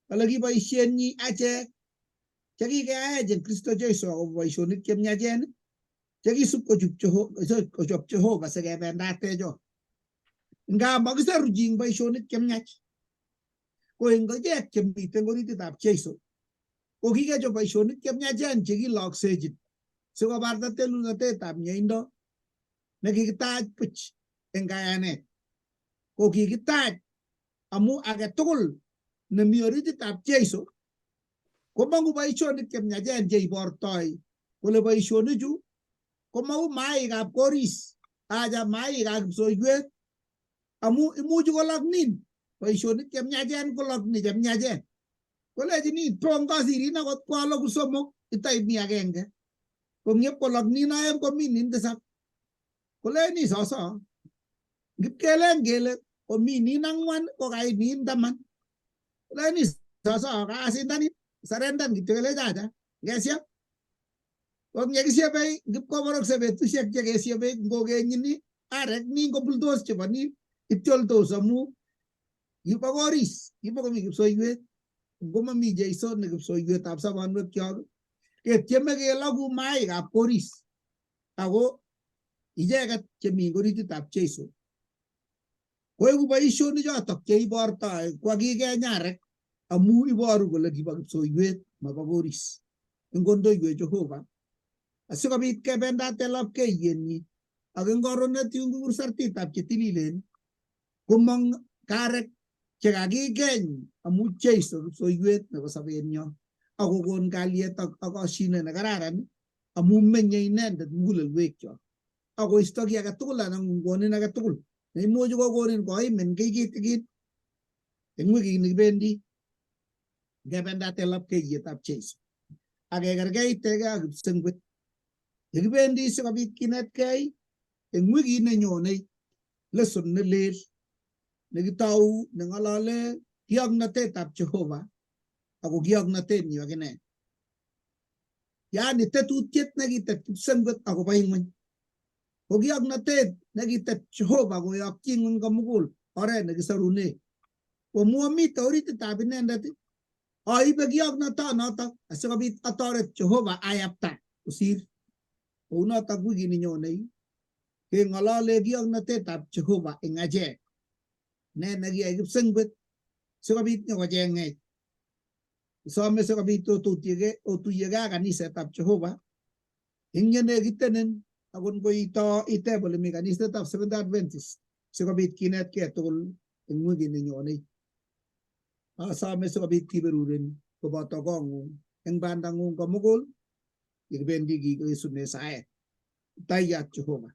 kole kiboisienyi achek chekikeyaech eng Kristo Jesu akobo boisionik chemiachen chekisub kochop Jehova sikebendate cho. Nga makisoru chi eng boisionik chemiach ko eng achek chemiten orititab Jesu ko kikechop boisionik chemiachen chekiloksechin sikobarta telunotetab mieindo nekikitach buch eng kayanet. Ko kikitach amu age tugul nemi orititab Jesu komongu boisionik chemiachen cheibortoi kole boisionichu komau maaikab koris acha maaikab kipsoiywet amu imuchi koloknin boisionik chemiachen kolokni chemiachen kolechini tongosirin akot kwaloku somok itaimi agenge ko ngyep koloknin oeng kominin tisap koleni soso ngipkelen kele kominin angwan ko kainin 10 koleni soso kasindanin sarendan kityo kelech acha ngesiap ko ngekisiepei ngipkoborokse betusiek chekesiepei ngokenyini arek nin kobultos chebo nin ityoltos amu kibo koris kibokomi kipsoiywet ngomomi Jeiso ne kipsoiywet-ab sobonwekyok ketieme keloku maaikab koris ako icheket chemi orititab Jeiso koeku boisionik chotok cheibortoi kwakikeny arek amu iboru kole kibo kipsoiywet mobo koris ingondoiwech Jehova asikobit kebendate lapkeiyenyi ak eng koronet yun kikur sartitab chetililen komong karek chekakikeny amu Jeiso kipsoiywet nebo sobenyo akokon kalyet ak koshinet nekararan amu menye inendet mugulelwekyok akoisto kiy agetugul anan ngwonin agetugul neimuchi kokonin koimin kiy kitikin eng wikit nikibendi ngebendate lapkeiyetab Jeiso ak kekerkeitegei ak kipsengwet yekibendi sikobit kinetkei eng wikit nenyonei lesson nelel nekitou neng'olole kioknotetab Jehova ako kioknotenyi akine. Yaani tetutiet nekitet kipsengwet akobo ing'weny ko kioknotet nekitet Jehova koyokyi ing'weny komugul oret nekisorune. Komu amite orititab inendet aibe kioknotonotok asikobit atoret Jehova ayapta kosir. Kounotok wikini nyonei keng'olole kioknotetab Jehova eng achek. Ne nekiyai kipsengwet sikobit nyokocheng'ech. Isome sikobit otuyegei ak kanisetab Jehova eng yenekitenin akot ngoito iteb ole mi kanisetab Seventh Adventist sikobit kinetkei tugul eng wikit nenyonei. Asome sikobit kiberurin koboto kong'ung eng bandang'ung komugul yekibendi kikesune saet. Tayat Jehova.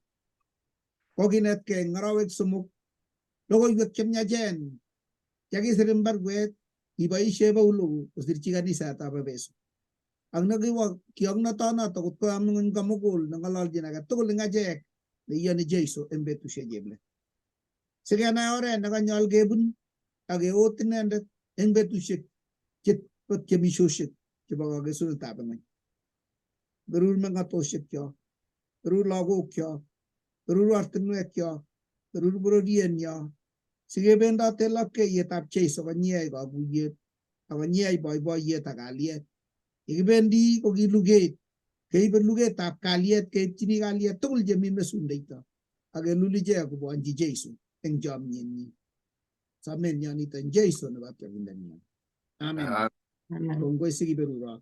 Kokinetkei eng arawek 3 logoiwek chemiachen chekisir eng baruet iboisie Paulo kosirchi kanisetab Efeso. Ak nekiwo kioknotonoto kot koyom ng'wony komugul neng'ololchin age tugul eng achek neiyoni Jeiso eng betusiek chebo let. Sikenai oret nekanyol kebun ak keot inendet eng betusiek che tiemisiosiek chebo kakesunetab ng'wony. Berur meng'atosiekyok, berur lagokyok, berur ortinwekyok, berur bororienyo, sikebendote lapkeiyetab Jeiso konyiyai kakuyet ak konyiyai boiboiyet ak kalyet. Yekibendi ko ki luget, keibe lugetab kalyet keipchini kalyet tugul chemi mesundeito ak kelul ichek kobwonchi Jeiso eng chomyenyi. Somen nyo nito eng Jeiso nebo Tyongindenyo. Amen. Amen. Kongoi sikiberurok.